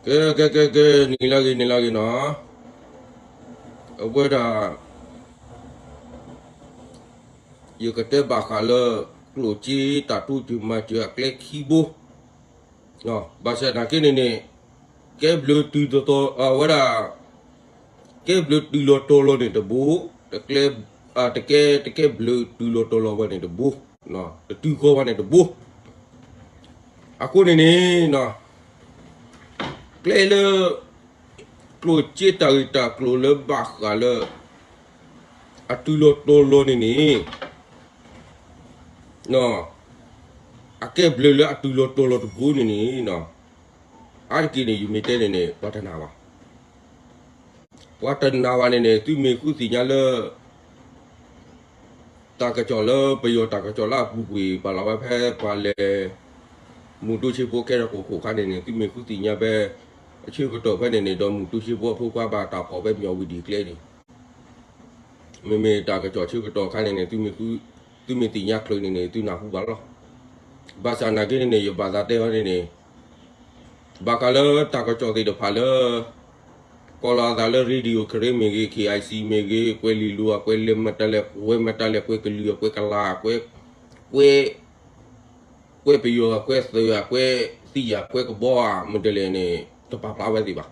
ကဲ ကဲ ကဲ ကဲ နံၤလၢဂ့ၤ နံၤလၢဂ့ၤနီၤ, အဝဲဒၣ် ယကတဲဘၣ်ဃးလၢ ကျိၣ်စ့တၢ်တိစၢၤမၤစၢၤအကျဲခံဘိ, ဘၣ်ဆၣ်သနာ်က့န့ၣ်န့ၣ် ကဲဘျုးတုၤတီၤတီၤ အဝဲဒၣ် ကဲဘျုးတုၤလီၤတီၤလီၤန့ၣ်တဘိ, တကဲ တကဲ တကဲဘျုးတုၤလီၤတီၤလီၤဝဲန့ၣ်တဘိ, တတုၤဃီဝဲန့ၣ်တဘိ, အဃိန့ၣ်န့ၣ် ကျဲလၢ ကျိၣ်စ့တၢ်ဂ့ၢ်တၢ်ကျိၤလၢဘၣ်ဃးလၢ အတုၤလီၤတီၤလီၤန့ၣ်န့ၣ် အကဲဘျုးလၢအတုၤလီၤတီၤလီၤတဘိန့ၣ်န့ၣ် အါတက့ၢ်န့ၣ် ယမ့ၢ်တဲန့ၣ်န့ၣ် ပှၤတနာ်ဘၣ်. ပှၤတနာ်ဘၣ်န့ၣ်န့ၣ် သုမ့ၢ်ဃုသ့ၣ်ညါလၢ တၢ်ကစီၣ်လၢပယီၤတၢ်ကစီၣ်လၢအပူၤကွံာ် ပာ်လီၤဝဲဖဲပှၤလဲၤ မူတူစ့ဖိကဲထီၣ်ကီၢ်ခိၣ်ခါန့ၣ်န့ၣ် သုမ့ၢ်ဃုသ့ၣ်ညါဖဲ အဆၢကတီၢ်ဖဲန့ၣ်န့ၣ် ဒီးမူတူစ့ဖိအဖိခွါဘၣ်တၢ်ဖီၣ်ဖဲမၠီၤဝံၤဒံးကျဲန့ၣ် မ့မ့ၢ်တၢ်ကစီၣ်ဆၢကတီၢ်ခါန့ၣ်န့ၣ် သုမ့ၢ်သ့ၣ်ညါချုးန့ၣ်န့ၣ် သုနၢ်ဟူဘၣ်လီၤ. ဘၣ်ဆၣ်သနာ်က့န့ၣ်န့ၣ် ယဘၣ်သးတဲအီၤန့ၣ်န့ၣ် ဘၣ်ဃးလၢတၢ်ကစီၣ်သ့ၣ်တဖၣ်လၢ ကိးလီၤအသးလၢ Radio Karen မ့ၢ်ဂ့ၤ KIC မ့ၢ်ဂ့ၤ ကွဲးလံာ်လိၤ ကွဲးလဲၤမတၤလဲၣ် ကွဲးမတၤလဲၣ် ကွဲးကလုာ် ကွဲးကလၤ ကွဲး ကွဲး ကွဲးပယီၤ ကွဲးသုး ကွဲးသံၣ် ကွဲးကဘီဧါ မတၤလဲၣ်န့ၣ် တပာ်ဖျါဝဲသ့ၣ်ဘၣ်.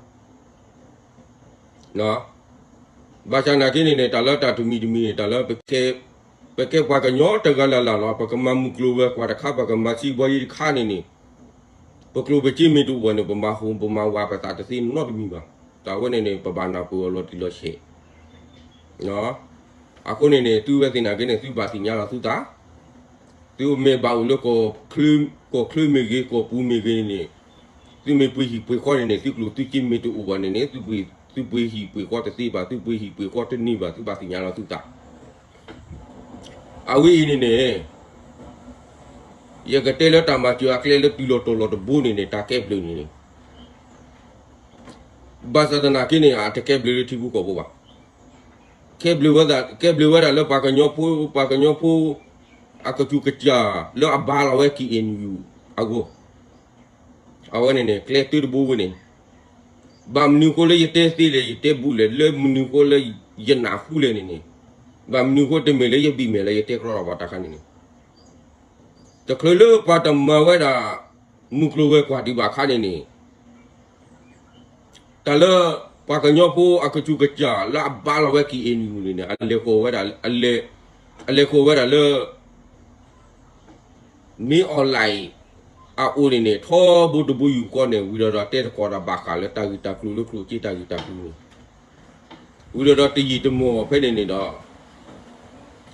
ဘၣ်ဆၣ်သနာ်က့န့ၣ်န့ၣ် တၢ်လၢတၢ်တမံၤတမံၤန့ၣ် တၢ်လၢ ပကဲပှၤကညီတဂၤလၢ်လၢ်လီၤ. ပကမၤမုၢ်ကျိၤဝဲၤကွာ်တခါ ပကမၤစံးဘီယ့တခါန့ၣ်န့ၣ် ပကျိၣ်ပစ့မ့ၢ်တအိၣ်ဘၣ်န့ၣ် ပမၤဟူးပမၤဝးပသးတသ့နီတမံၤဘၣ်. တၢ်ဝဲန့ၣ်န့ၣ် ပဘၣ်နၢ်ပၢၢ်အီၤလီၤတံၢ်လီၤဆဲး အဃိန့ၣ်န့ၣ် သုဝဲသ့ၣ်နာ်က့န့ၣ် သုဘၣ်သ့ၣ်ညါလီၤသုသး, သုမ့ၢ်ဘၣ်အိၣ်လၢ ကီၢ်ချၢမ့ၢ်ဂ့ၤ ကီၢ်ပူၤမ့ၢ်ဂ့ၤန့ၣ်န့ၣ် သုမ့ၢ်ပှ့ၤဟံၣ်ပှ့ၤဃီန့ၣ်န့ၣ် သုကျိၣ်သုစ့မ့ၢ်တအိၣ်ဘၣ်န့ၣ်န့ၣ် သုပှ့ၤ သုပှ့ၤဟံၣ်ပှ့ၤဃီတသ့ဘၣ် သုပှ့ၤဟံၣ်ပှ့ၤဃီတန့ၢ်ဘၣ် သုဘၣ်သ့ၣ်ညါလီၤသုသး. အဝဲအံၤန့ၣ်န့ၣ် ယကတဲလၢတၢ်မၤစၢၤအကျဲလၢတုၤလီၤတီၤလီၤတဘိန့ၣ်န့ၣ် တၢ်ကဲဘျုးန့ၣ်န့ၣ် ဘၣ်ဆၣ်သနာ်က့န့ၣ် အတကဲဘျုးလၢထံဖိကီၢ်ဖိဘၣ်. ကဲဘျုးဝဲဒၣ် ကဲဘျုးဝဲဒၣ်လၢပှၤကညီဖိ ပှၤကညီဖိ အကစူၢ်ကစၢ်လၢအဘါလီၤဝဲ KNU အဂီၢ် အဝဲန့ၣ်န့ၣ် ကျဲတၢတဘိဝဲန့ၣ် ဘၣ်မနုၤအဃိလၢယတဲသ့လဲၣ် ယတဲဘူးလဲၣ် လၢမနုၤအဃိလၢယနၢ်ဟူလဲၣ်န့ၣ်န့ၣ် ဘၣ်မနုၤအဃိတမ့ၢ်လၢယဘံၣ်မဲာ်လၢယတဲကြီလီၤဘၣ်တၢ်ခါန့ၣ်န့ၣ် တချုးလၢပှၤတမၤဝဲဒၣ် မုၢ်ကျိၤဝဲၤကွာ်ဒံးဘၣ်အခါန့ၣ်န့ၣ် တၢ်လၢ ပှၤကညီဖိအကစူၢ်ကစၢ်လၢအဘါလီၤဝဲ KNU န့ၣ်န့ၣ် အလဲၤဃီၤဝဲဒၣ် အလဲၤဃီၤဝဲဒၣ်လၢ မ့ၢ် online အအိၣ်န့ၣ်န့ၣ် ထီဘိတဘိယူၢ်ဃီန့ၣ် ဝံၤဒီးဒီးတဲသကိးတၢ်ဘၣ်ဃးလၢတၢ်ဂ့ၢ်တၢ်ကျိၤလၢကျိၣ်စ့တၢ်ဂ့ၢ်တၢ်ကျိၤန့ၣ် ဝံၤဒီးဒီးတယံာ်တမီၢ်ဖဲန့ၣ်န့ၣ်ဒီး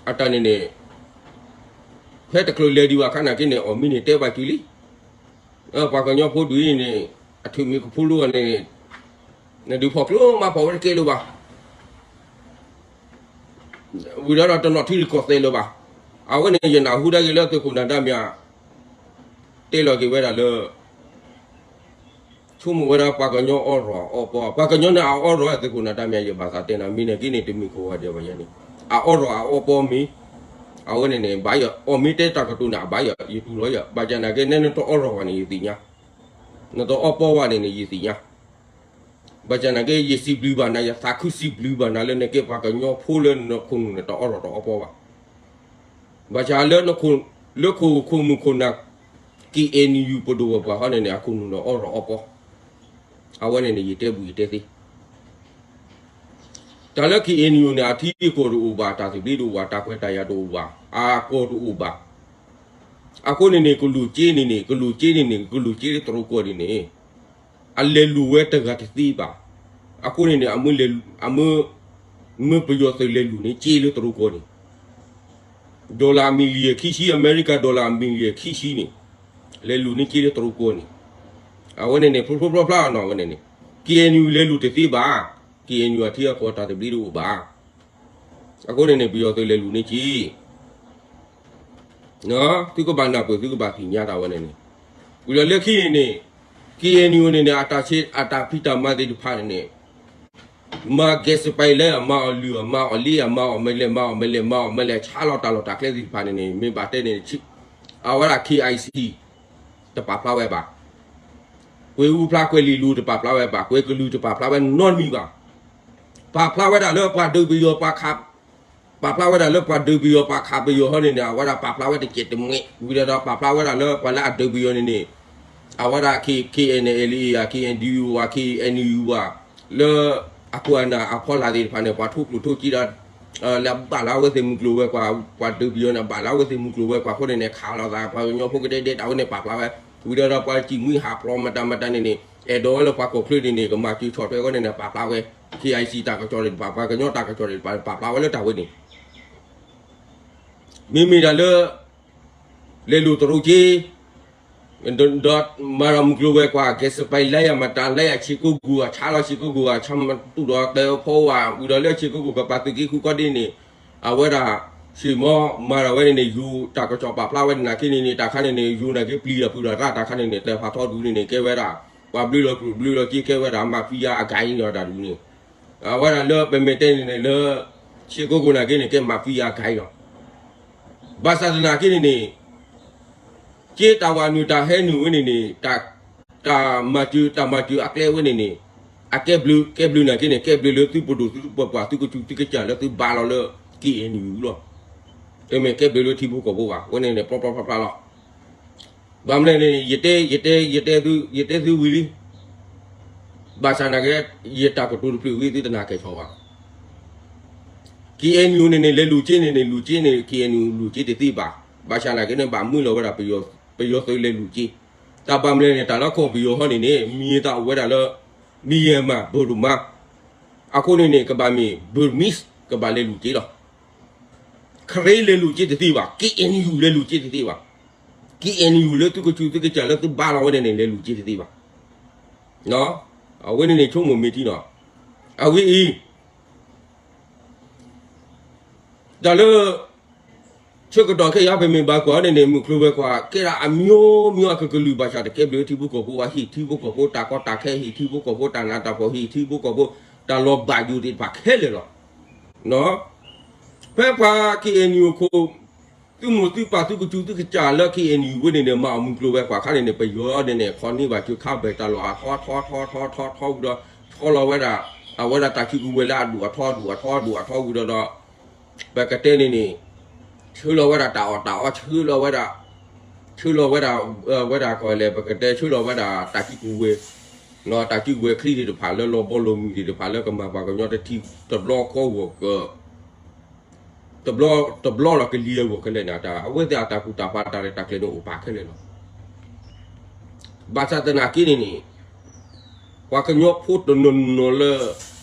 အတၢ်န့ၣ်န့ၣ် ဖဲတချုးလဲၤဒံးဘၣ်အခါန့ၣ်က့န့ၣ် အီၣ်မ့ၢ်န့ၣ်တဲဘၣ်က့ၤလံ ပှၤကညီဖိဒုးအံၤန့ၣ် အထုးမ့ၢ်ကဖိလၢဂၤန့ၣ် နဒုးဖီၣ်ကျိမၤဖီၣ်ဝဲတကဲလၢၤဘၣ်. ဝံၤဒီးဒီးတနီၤထံရူၢ်ကီၢ်သဲးလၢၤဘၣ်. အဝဲန့ၣ်ယနၢ်ဟူဒၣ်က့ၤလၢသုးခိၣ်နၢ်ဒါမ့ၢ် တဲလီၤက့ၤဝဲဒၣ်လၢ ဆိကမိၣ်ဝဲဒၣ်ပှၤကညီအီရီၣ်အီပီ, ပှၤကညီန့ၣ်အအီရီၣ်သုးခိၣ်နၢ်ဒါမ့ၢ် ယဘၣ်သးတဲနၤ မ့ၢ်န့ၣ်က့န့ၣ် တမ့ၢ်ကိးဂၤဒဲးဘၣ်ယဲန့ၣ်, အအီရီၣ်အအီပီမ့ၢ်, အဝဲန့ၣ်န့ၣ် ဘၣ်ယဲ အီၣ်မ့ၢ်တဲတၢ်ကတိၤန့ၣ် အဘၣ်ယဲ ယတူၢ်လီၤယဲ ဘၣ်ဆၣ်သနာ်က့ နတအီရီၣ်ဘၣ်န့ၣ် ယသ့ၣ်ညါ, နတအီပီဘၣ်န့ၣ်န့ၣ် ယသ့ၣ်ညါ ဘၣ်ဆၣ်သနာ်က့ ယစံးဘျုးဘၣ်နၤ ယသးခုစံးဘျုးဘၣ်နၤလၢ နကဲပှၤကညီဖိလၢနခိၣ်နူာ်န့ၣ် တအီရီၣ်တအီပီဘၣ်. ဘၣ်ဆၣ်လၢ လၢခိၣ်ခိၣ်မူခိၣ်နၢ် KNU ပဒိၣ်ပပှၢ်ဟီန့ၣ်န့ၣ် အခိၣ်နူာ်န့ၣ်အီရီၣ်အီပီ, အဝဲန့ၣ်န့ၣ် ယတဲဘူးယတဲသ့ တၢ်လၢ KNU န့ၣ် အထံအကီၢ်တအိၣ်ဘၣ်, တၢ်သဘျ့တအိၣ်ဘၣ်, တၢ်ခွဲးတၢ်ယာ်တအိၣ်ဘၣ်, အကီၢ်တအိၣ်ဘၣ်. အဃိန့ၣ်န့ၣ် ကလူၤက့န့ၣ်န့ၣ် ကလူၤက့န့ၣ်န့ၣ် ကလူၤက့လၢတရူးကီၢ်န့ၣ်န့ၣ် အလဲၤလူၤဝဲတဂၤတသ့ဘၣ်. အဃိန့ၣ်န့ၣ် အမ့ၢ်လဲၤ အမ့ၢ် မ့ၢ်ပယီၤသုးလဲၤလူၤန့ၢ်က့လၢတရူးကီၢ်န့ၣ် dollar million ခံဆံ အမဲရကၤ dollar million ခံဆံန့ၣ် လဲၤလူၤန့ၢ်က့လၢတရူးကီၢ်န့ၣ် အဝဲန့ၣ်န့ၣ် ဖျိဖျိဖျါဖျါနီၤ အဝဲန့ၣ်န့ၣ် KNU လဲၤလူၤတသ့ဘၣ်. KNU အထံအကီၢ်တၢ်သဘျ့တအိၣ်ဘၣ်. အဃိန့ၣ်န့ၣ် ပယီၤသုးလဲၤလူၤန့ၢ်က့ သုကဘၣ်နၢ်ပၢၢ် သုကဘၣ်သ့ၣ်ညါတၢ်ဝဲန့ၣ်န့ၣ်, ဝံၤဒီးလၢခံန့ၣ်န့ၣ် KNU န့ၣ်န့ၣ် အတၢ်ဆ့ အတၢ်ဖံးတၢ်မၤသ့ၣ်တဖၣ်န့ၣ်န့ၣ် မၤကဲးစပဲးလဲၣ် မၤအီၤလုၢ် မၤအီၤလ့ မၤအီၤမ့ၢ်လဲၣ် မၤအီၤမ့ၢ်လဲၣ် မၤအီၤမ့ၢ်လဲၣ် ဆါလီၤတၢ်လီၢ်တၢ်ကျဲသ့ၣ်တဖၣ်န့ၣ်န့ၣ် မ့ၢ်ဘၣ်တဲန့ၣ် အဝဲဒၣ် KIC တပာ်ဖျါဝဲဘၣ်. ကွဲၤအူဖျါကွဲၤလ့ၣ်လူၤတပာ်ဖျါဝဲဘၣ်, ကွဲၤကလုာ်တပာ်ဖျါဝဲနီတမံၤဘၣ်. ပာ်ဖျါဝဲဒၣ်လၢပှၤဒုးပယီၤပှၤခး, ပာ်ဖျါဝဲဒၣ်လၢပှၤဒုးပယီၤပှၤခးပယီၤဟီန့ၣ်န့ၣ် အဝဲဒၣ်ပာ်ဖျါဝဲတစဲးတမှဲး, ဝံၤဒီးပာ်ဖျါဝဲဒၣ်လၢပှၤလၢအဒုးပယီၤန့ၣ်န့ၣ် အဝဲဒၣ် K-, KNLA ဧါ, KNDO ဧါ, KNU ဧါ, လၢအခိၣ်အနၢ်အဖီလာ်သ့ၣ်တဖၣ်န့ၣ် ပှၤထိၣ်ကျိၣ်ထိၣ်စ့ဒီး လၢအဘၣ်လၢအဝဲသ့ၣ်မုၢ်ကျိၤဝဲၤကွာ်, ပှၤဒုးပယီၤန့ၣ် ဘၣ်လၢအဝဲသ့ၣ်မုၢ်ကျိၤဝဲၤကွာ်အဃိန့ၣ်န့ၣ် ခးလိာ်သး ပှၤကညီဖိကဒဲကဒဲ တၢ်ဝဲန့ၣ်ပာ်ဖျါဝဲ, ဝံၤဒီးပှၤစံၣ်မှံဟးဖျိး မတၤမတၤန့ၣ်န့ၣ် အဲၣ်ဒိးဝဲလၢပှၤကီၢ်ချၢန့ၣ်န့ၣ် ကမၤစၢၤဆီၣ်ထွဲအဃိန့ၣ်န့ၣ် ပာ်ဖျါဝဲ, KIC တၢ်ကစီၣ်သ့ၣ်တဖၣ် ပှၤကညီတၢ်ကစီၣ်သ့ၣ်တဖၣ် ပာ်ဖျါဝဲလၢတၢ်ဝဲန့ၣ် မ့မ့ၢ်ဒၣ်လၢ လဲၤလူၤတရူးက့, ဒီးမၤဒီးမုၢ်ကျိၤဝဲၤကွာ် ကဲစပံးလဲယၤ မတၤလဲယၤ ဆ့ကိၣ်ကိၣ်ဧါ ဆါလီၤဆ့ကိၣ်ကိၣ်ဧါ ဆါမတူၢ်ဒီးကျဲဖီဧါ, ဝံၤဒီးလၢဆ့ကိၣ်ကိၣ်ကပၤသုးက့ဃုခီဒ်န့ၣ်, အဝဲဒၣ် ဆ့ၣ်မီမၤဒီးဝဲန့ၣ်န့ၣ် ယိၤတၢ်ကစီၣ်ပာ်ဖျါဝဲန့ၣ်နာ်က့န့ၣ်န့ၣ် တၢ်ခါန့ၣ်န့ၣ် ယိၤနာ်က့ပျံၤဒီးဖုးဒီးရၣ် တၢ်ခါန့ၣ်န့ၣ် ကျဲဖးထီဒူန့ၣ်န့ၣ် ကဲဝဲဒၣ် ပှၤဘျုးလီၤကျိၣ်ဘျုးလီၤစ့ ကဲဝဲဒၣ် mafia အဂၤအံၤလီၤ တၢ်ဒူန့ၣ် အဝဲဒၣ်လၢပမ့ၢ်တဲန့ၣ်န့ၣ် လၢ ဆ့ကိၣ်ကိၣ်နာ်က့န့ၣ် ကဲ mafia အဂၤအံၤလီၤ. ဘၣ်ဆၣ်သနာ်က့န့ၣ်န့ၣ် က့တၢ်ဝၤနုာ်တၢ်ဟဲနုာ်ဝဲန့ၣ်န့ၣ် တၢ်မၤစၢၤ တၢ်မၤစၢၤအကျဲဝဲန့ၣ်န့ၣ် အကဲဘျုး ကဲဘျုးနာ်က့န့ၣ် ကဲဘျုးလၢသုပဒိၣ်သုပပှၢ် သုကစူၤသုကစၢ်လၢသုဘါလီၤလၢ K N U လီၤ. တမ့ၢ်ကဲဘျုးလၢထံဖိကီၢ်ဖိဘၣ် ဝဲန့ၣ်န့ၣ် ပျီပျီဖျါဖျါလီၤ. ဘၣ်မနုၤန့ၣ် ယတဲ ယတဲ ယတဲသု ယတဲသုဝံၤလံ. ဘၣ်ဆၣ်နာ်က့ ယတၢ်ကတိၤတဖျၢၣ်ဝံၤ သုတနာ်ကဲၣ်ဆိးဘၣ်. K N U န့ၣ်န့ၣ် လဲၤလူၤက့န့ၣ်န့ၣ် လူၤက့န့ၣ် K N U လူၤက့တသ့ဘၣ်. ဘၣ်ဆၣ်နာ်က့န့ၣ် ဘၣ်မုၢ်လီၤဝဲဒၣ် ပယီၤသုးလဲၤလူၤက့. တၢ်ဘၣ်မနုၤန့ၣ် တၢ်လၢကီၢ်ပယီၤဟီန့ၣ်န့ၣ် မံၤသးအိၣ်ဝဲဒၣ်လၢ မံၤယဲၢ်မး ဘၢၣ်ဒိၣ်မး အဃိန့ၣ်န့ၣ် ကဘၣ်မ့ၢ် Burmese ကဘၣ်လဲၤလူၤက့လီၤ. ခရ့လဲၤလူၤက့တသ့ဘၣ်, K N U လဲၤလူၤက့တသ့ဘၣ်. K N U လၢသုကစူၤသုကစၢ်လၢသုဘါလီၤဝဲန့ၣ်န့ၣ် လဲၤလူၤက့တသ့ဘၣ်. အဝဲန့ၣ်န့ၣ် ဆိကမိၣ်မ့ၢ်ထံနီၤ. အဝဲအံၤ တၢ်လၢ ဆၢကတီၢ်ခဲအံၤ ပမ့ၢ်ဘၣ်ကွၢ်န့ၣ်န့ၣ် မုၢ်ကျိၤဝဲၤကွာ် ကဲဒၣ်အမျိုးမျိုးအကကလုာ်ဘၣ်ဆၣ် တကဲဘျုးထံဖိကီၢ်ဖိဘၣ် ဟ့ၣ်ထံဖိကီၢ်ဖိတၢ်ကီတၢ်ခဲ ဟ့ၣ်ထံဖိကီၢ်ဖိတၢ်နးတၢ်ဖှီၣ် ဟ့ၣ်ထံဖိကီၢ်ဖိတၢ်လီၤဘၣ်ယိၣ်သ့ၣ်တဖၣ်ခဲလၢာ်လီၤ. ဖဲပှၤ K N U အခိၣ် သုးမိၢ်သုးပၢ်သုကစူၤသုကစၢ်လၢ K N U ဝဲန့ၣ်န့ၣ် မၤအီၣ်မုၢ်ကျိၤဝဲၤကွာ်အခါန့ၣ်န့ၣ် ပယီၤန့ၣ်န့ၣ် ခီန့ၢ်ဘၣ်စၢၤခးဘၢၣ်တၢ်လီၢ်အထီထီထီထီထီထီဝံၤဒီး ဆီလီၤဝဲဒၣ် အဝဲဒၣ်တၢ်စုကဝဲၤလၢအဒိၣ်အထီဒိၣ်အထီဒိၣ်အထီဝံၤဒီးဒီး ပကတဲန့ၣ်န့ၣ် ဆှၢလီၤဝဲဒၣ်တၢ်အီၣ်တၢ်အီ ဆှၢလီၤဝဲဒၣ် ဆှၢလီၤဝဲဒၣ် ဝဲဒၣ်ကီၢ်လဲၣ် ပကတဲဆှၢလီၤဝဲဒၣ်တၢ်စုကဝဲၤ တၢ်စုကဝဲၤချံသ့ၣ်တဖၣ်လၢလီၤဘီလီၤမုၢ်သ့ၣ်တဖၣ်လၢကမၤပှၤကညီတထံ တဘျီဃီဂီၢ်က တဘျီ တဘျီလီၤကလံၤအဂီၢ်ခဲလၢာ်န့ၣ် တၢ်အဝဲသ့ၣ်အတၢ်ကူၣ်တၢ်ဖးတၢ်ရဲၣ်တၢ်ကျဲၤန့ၣ်အိၣ်ပာ်ခဲလၢာ်လီၤ. ဘၣ်ဆၣ်သနာ်က့န့ၣ်န့ၣ် ပှၤကညီဖိတနီၤနီၤလၢ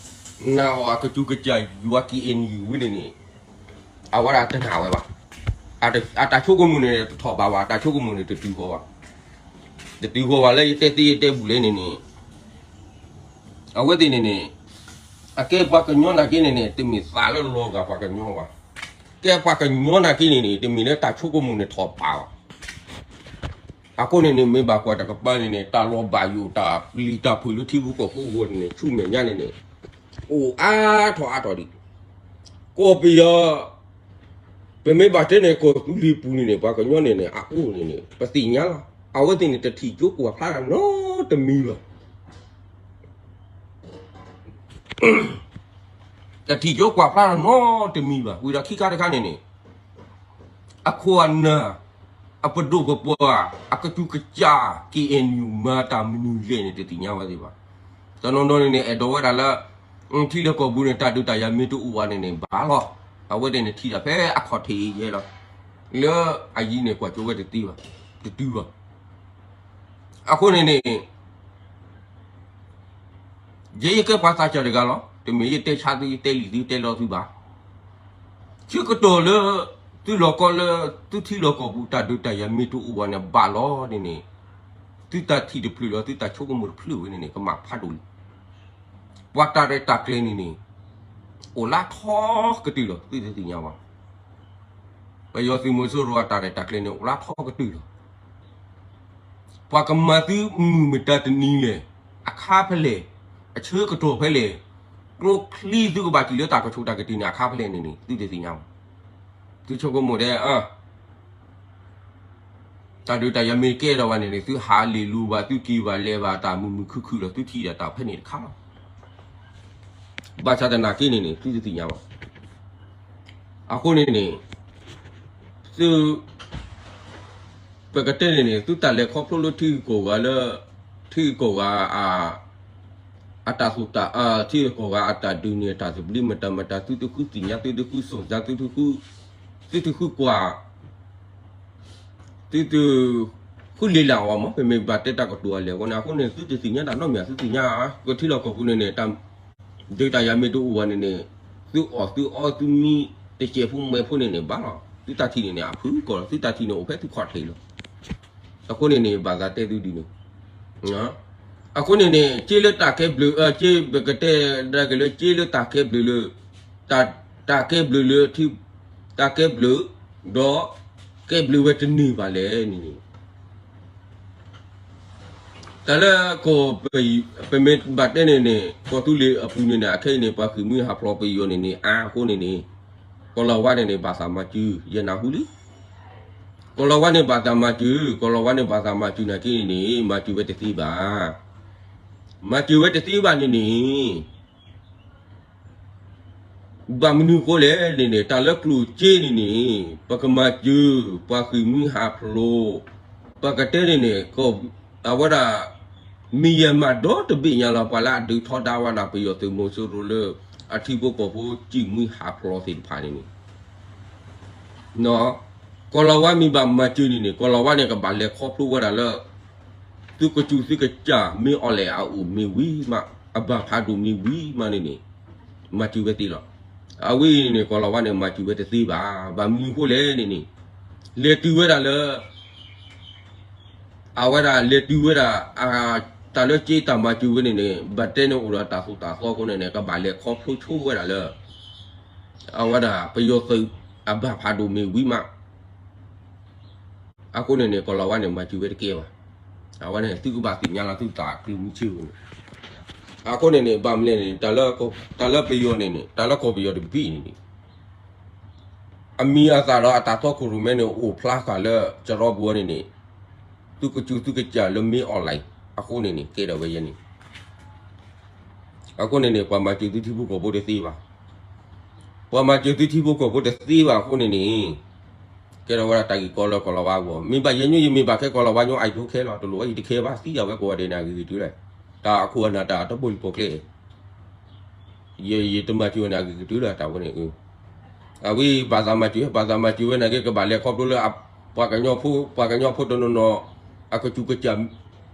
နာ်အီၤအကစူၤကစၢ်ယွၤ K N U ဝဲန့ၣ်န့ၣ် အဝဲဒၣ်တနာ်ဝဲဘၣ်. အတၢ်ဆိကမိၣ်န့ၣ် တထီၣ်ဘးဘၣ် အတၢ်ဆိကမိၣ်န့ၣ် တတုၤဃီၤဘၣ်. တတုၤဃီၤဘၣ်လၢယတဲသ့ယတဲဘူၣ်လဲၣ်န့ၣ်န့ၣ် အဝဲသ့ၣ်န့ၣ်န့ၣ် အကဲပှၤကညီနာ်က့န့ၣ်န့ၣ် တမ့ၢ်သးလၢလီၤဂာ်ပှၤကညီဘၣ်. ကဲပှၤကညီနာ်က့န့ၣ်န့ၣ် တမ့ၢ်လၢတၢ်ဆိကမိၣ်န့ၣ်ထီၣ်ဘးဘၣ်. အဃိန့ၣ်န့ၣ် မ့ၢ်ဘၣ်ကွၢ်တကပၤန့ၣ်န့ၣ် တၢ်လီၤဘၣ်ယိၣ်တၢ်ပျံၤတၢ်ဖုးလၢထံဖိကီၢ်ဖိအဂီၢ်န့ၣ်န့ၣ် ဆူမဲာ်ညါန့ၣ်န့ၣ် အိၣ်အါထီၣ်အါထီၣ်ဒံး. ကီၢ်ပယီၤ ပမ့ၢ်ဘၣ်တဲန့ၣ် ကီၢ်သူလ့ၤပူၤန့ၣ်န့ၣ် ပှၤကညီန့ၣ်န့ၣ် အအိၣ်န့ၣ်န့ၣ် ပသ့ၣ်ညါလီၤ. အဝဲသ့ၣ်န့ၣ် တထံၣ်ကၠိကွၢ်ဖျါတၢ်နီတမံၤဘၣ်. တထံၣ်ကၠိကွၢ်ဖျါတၢ်နီတမံၤဘၣ်. ဝံၤဒီးခံခါတခါန့ၣ်န့ၣ် အခိၣ်အနၢ် အပဒိၣ်ပပှၢ် အကစူၤကစၢ် K N U မၤတၢ်မနုၤလဲၣ်န့ၣ် တသ့ၣ်ညါဝဲသ့ၣ်ဘၣ်. တနီၤနီၤန့ၣ်န့ၣ် အဲၣ်ဒိးဝဲဒၣ်လၢ ထံလၢကီၢ်ပူၤန့ၣ် တၢ်ဒုးတၢ်ယၤမ့ၢ်တအိၣ်ဘၣ်န့ၣ်န့ၣ် ဘၣ်လီၤ. အဝဲသ့ၣ်န့ၣ်ထံၣ်တၢ်ဖဲအခီၣ်ထံးယဲလီၤ. လၢအယံၤန့ၣ် ကွၢ်ကၠိဝဲတသ့ဘၣ်, တတုၤဘၣ်. အဃိန့ၣ်န့ၣ် ယဲယကဲပှၤသးစၢ်တဂၤလီၤ. တမ့ၢ်ယတဲဆါသု ယတဲလံာ်သု ယတဲလီသုဘၣ်. ဆၢကတီၢ်လၢ သုလီၢ်ကီလၢ သုထံလီၢ်ကီၢ်ပူၤ တၢ်ဒုးတၢ်ယၤမ့ၢ်တအိၣ်ဘၣ်န့ၣ် ဘၣ်လီၤန့ၣ်န့ၣ် သုတၢ်ထံၣ်တဖျၢၣ်လီၤ သုတၢ်ဆိကမိၣ်တဖျၢၣ်ဝဲန့ၣ်န့ၣ် ကမၣ်ဖးဒိၣ်လံ. ပှၤတၢ်ရဲၣ်တၢ်ကျဲၤန့ၣ်န့ၣ် အိၣ်လၢထီကတၢၢ်လီၤ သုတသ့ၣ်ညါဘၣ်. ပယီၤသုးမီၤစိရိၤအတၢ်ရဲၣ်တၢ်ကျဲၤန့ၣ် အိၣ်လၢထီကတၢၢ်လီၤ. ပှၤကမၤသုမုၢ်မတၤတနံၤလဲၣ်, အခါဖဲလဲၣ်, အဆၢကတီၢ်ဖဲလဲၣ်, ကျိချံသုကဘၣ်ထံၣ်လၢတၢ်ကဆိၣ်တၢ်ကတၢၢ်န့ၣ် အခါဖဲလဲၣ်န့ၣ်န့ၣ် သုတသ့ၣ်ညါဘၣ်. သုဆိကမိၣ်ဒဲး အ တၢ်ဒုးတၢ်ယၤမ့ၢ်ကဲထီၣ်ဝဲန့ၣ်န့ၣ် သုဟးလ့ၣ်လူၤဘၣ် သုက့ၤဘၣ်လဲၤဘၣ် တၢ်မုာ်မုာ်ခုၣ်ခုၣ်လီၤ သုထံၣ်ဒၣ်တၢ်ဖဲန့ၣ်တခါလီၤ. ဘၣ်ဆၣ်သနာ်က့န့ၣ်န့ၣ် သုတသ့ၣ်ညါဘၣ်. အဃိန့ၣ်န့ၣ် သု ပကတဲန့ၣ်န့ၣ် သုတၢ်လဲၤခီဖျိလၢထံဂုၤကီၢ်ဂၤလၢ ထံဂုၤကီၢ်ဂၤ အတၢ်သူၣ်တၢ် ထံဂုၤကီၢ်ဂၤအတၢ်ဒုးန့ၣ် တၢ်သဘျ့မတၤမတၤ သုတဃုသ့ၣ်ညါ သုတဃုစိာ်စါ သုတဃု သုတဃုကွၢ် သုတဃုလ့ၣ်လၢအီၤမး ပမ့ၢ်ဘၣ်တဲတၢ်ကတိၤအလဲၣ်အဂီၢ်န့ၣ် အဃိန့ၣ် သုတသ့ၣ်ညါတၢ်နီတမံၤ သုသ့ၣ်ညါ ကထံလီၢ်ကီၢ်ပူၤန့ၣ်န့ၣ် တၢ်ဒုးတၢ်ယၤမ့ၢ်တအိၣ်ဘၣ်န့ၣ်န့ၣ် သုအီၣ်သုအီ သုမံ တစဲးဖိမဲးဖိန့ၣ်န့ၣ် ဘၣ်လီၤ. သုတၢ်ထံၣ်န့ၣ်န့ၣ် အဖုၣ်ကီၢ်လီၤ သုတၢ်ထံၣ်န့ၣ်အိၣ်ဖဲသုခီၣ်ထံးလီၤ. အဃိန့ၣ်န့ၣ် ဘၣ်သးတဲသုဒ်န့ၣ် အဃိန့ၣ်န့ၣ် က့လၢတၢ်ကဲဘျုး က့ပကတဲဒၣ်က့ၤလၢ က့လၢတၢ်ကဲဘျုးလၢ တၢ် တၢ်ကဲဘျုးလၢ တၢ်ကဲဘျုး ဒီး ကဲဘျုးဝဲတန့ၢ်ဘၣ်လဲၣ်န့ၣ်န့ၣ် တၢ်လၢကီၢ် ပမ့ၢ်ဘၣ်တဲန့ၣ်န့ၣ် ကီၢ်သူလ့ၤအပူၤန့ၣ်န့ၣ် အခဲအံၤန့ၣ် ပှၤဃ့ၢ်မှံဟးဖျိးပယီၤန့ၣ်န့ၣ် အါအဃိန့ၣ်န့ၣ် ကီၢ်လီၤဝါန့ၣ်န့ၣ် ဘၣ်သးမၤစၢၤ ယဲနၢ်ဟူလံ ကီၢ်လီၤဝါန့ၣ်ဘၣ်သးမၤစၢၤ ကီၢ်လီၤဝါန့ၣ်ဘၣ်သးမၤစၢၤနာ်က့န့ၣ်န့ၣ် မၤစၢၤဝဲတသ့ဘၣ်. မၤစၢၤဝဲတသ့ဘၣ်န့ၣ်န့ၣ် ဘၣ်မနုၤအဃိလဲၣ်န့ၣ်န့ၣ် တၢ်လၢကျိၣ်စ့န့ၣ်န့ၣ် ပကမၤစၢၤ ပှၤဃ့ၢ်မှံဟးဖျိး ပကတဲန့ၣ်န့ၣ် အဝဲဒၣ် မံၤယဲၢ်မးဒီတဘ့ၣ်ညါလီၤ ပှၤလၢအဒုးထီဒါဝဲဒၣ်ပယီၤသုးမီၤစိရိၤလၢ အထံဖိကီၢ်ဖိဃ့ၢ်မှံဟးဖျိးသ့ၣ်တဖၣ်န့ၣ်န့ၣ် ကီၢ်လီၤဝါမ့ၢ်ဘၣ်မၤစၢၤန့ၣ်န့ၣ် ကီၢ်လီၤဝါန့ၣ် ကဘၣ်လဲၤခီဖျိဝဲဒၣ်လၢ သုးကစူၢ်သုးကစၢ်မ့ၢ်အီၣ်လဲၣ်အအိၣ်မ့ၢ်ဝံၤမး အဘၣ်ဖးဒိၣ်မ့ၢ်ဝံၤမးန့ၣ်န့ၣ် မၤစၢၤဝဲသ့လီၤ. အဝဲအံၤန့ၣ် ကီၢ်လီၤဝါန့ၣ် မၤစၢၤဝဲတသ့ဘၣ်. ဘၣ်မနုၤအဃိလဲၣ်န့ၣ်န့ၣ် လဲၤတုၤဝဲဒၣ်လၢ အဝဲဒၣ်လဲၤတုၤဝဲဒၣ် တၢ်လၢက့တၢ်မၤစၢၤဝဲန့ၣ်န့ၣ် ဘၣ်တဲန့ၣ်အိၣ်ဒီးတၢ်သိၣ်တၢ်သီအဃိန့ၣ်န့ၣ် ကဘၣ်လဲၤခီဖျိဆိဝဲဒၣ်လၢ အဝဲဒၣ်ပယီၤသုးအဘၣ်ဖးဒိၣ်မ့ၢ်ဝံၤမး အဃိန့ၣ်န့ၣ် ကီၢ်လီၤဝါန့ၣ် မၤစၢၤဝဲတကဲဘၣ်. အဝဲန့ၣ် သုကဘၣ်သ့ၣ်ညါလီၤ သုတၢ်ကျိၣ်မုၢ်ဆ့ၣ်န့ၣ် အဃိန့ၣ်န့ၣ် ဘၣ်မနုၤလဲၣ်န့ၣ် တၢ်လၢပယီၤန့ၣ်န့ၣ် တၢ်လၢကီၢ်ပယီၤတဘ့ၣ်န့ၣ်န့ၣ် အမံၤအသၣ်ဒီးအတၢ်တီခိၣ်ရိၣ်မဲန့ၣ် အိၣ်ဖျါဃာ်လၢကရီပူၤန့ၣ်န့ၣ် သုးကစူၢ်သုးကစၢ်လၢမ့ၢ်အီၣ်လဲၣ် အဃိန့ၣ်န့ၣ် ကဲထီၣ်ဝဲယဲန့ၣ် အဃိန့ၣ်န့ၣ် ပှၤမၤစၢၤသုထံဖိကီၢ်ဖိတသ့ဘၣ်. ပှၤမၤစၢၤသုထံဖိကီၢ်ဖိတသ့ဘၣ်အဃိန့ၣ်န့ၣ် ကဲထီၣ်ဝဲဒၣ်တၢ်ဂ့ၢ်ကီလၢကီၢ်လီၤဝါအဂီၢ် မ့ၢ်ဘၣ်ယဲညိ ယမ့ၢ်ဘၣ်ခဲကီၢ်လီၤဝါညိ I don't care လီၤ တလိၣ်ဝဲယတခဲဘၣ် သံယၤဝဲကိးဂၤဒဲးန့ၣ် အဂ့ၤကတၢၢ်လီၤ တၢ်အခိၣ်အနၢ်တၢ်အတပိာ်လံပိာ်ကျဲ ယတမၤစၢၤဝဲန့ၣ် အဂ့ၤကတၢၢ်လီၤ တၢ်ဝဲန့ၣ် အဝဲဘၣ်သးမၤစၢၤ ဘၣ်သးမၤစၢၤဝဲန့ၣ်က့ ကဘၣ်လဲၤခီဖျိလၢ ပှၤကညီဖိ ပှၤကညီဖိတနီၤနီၤ အကစူၢ်ကစၢ်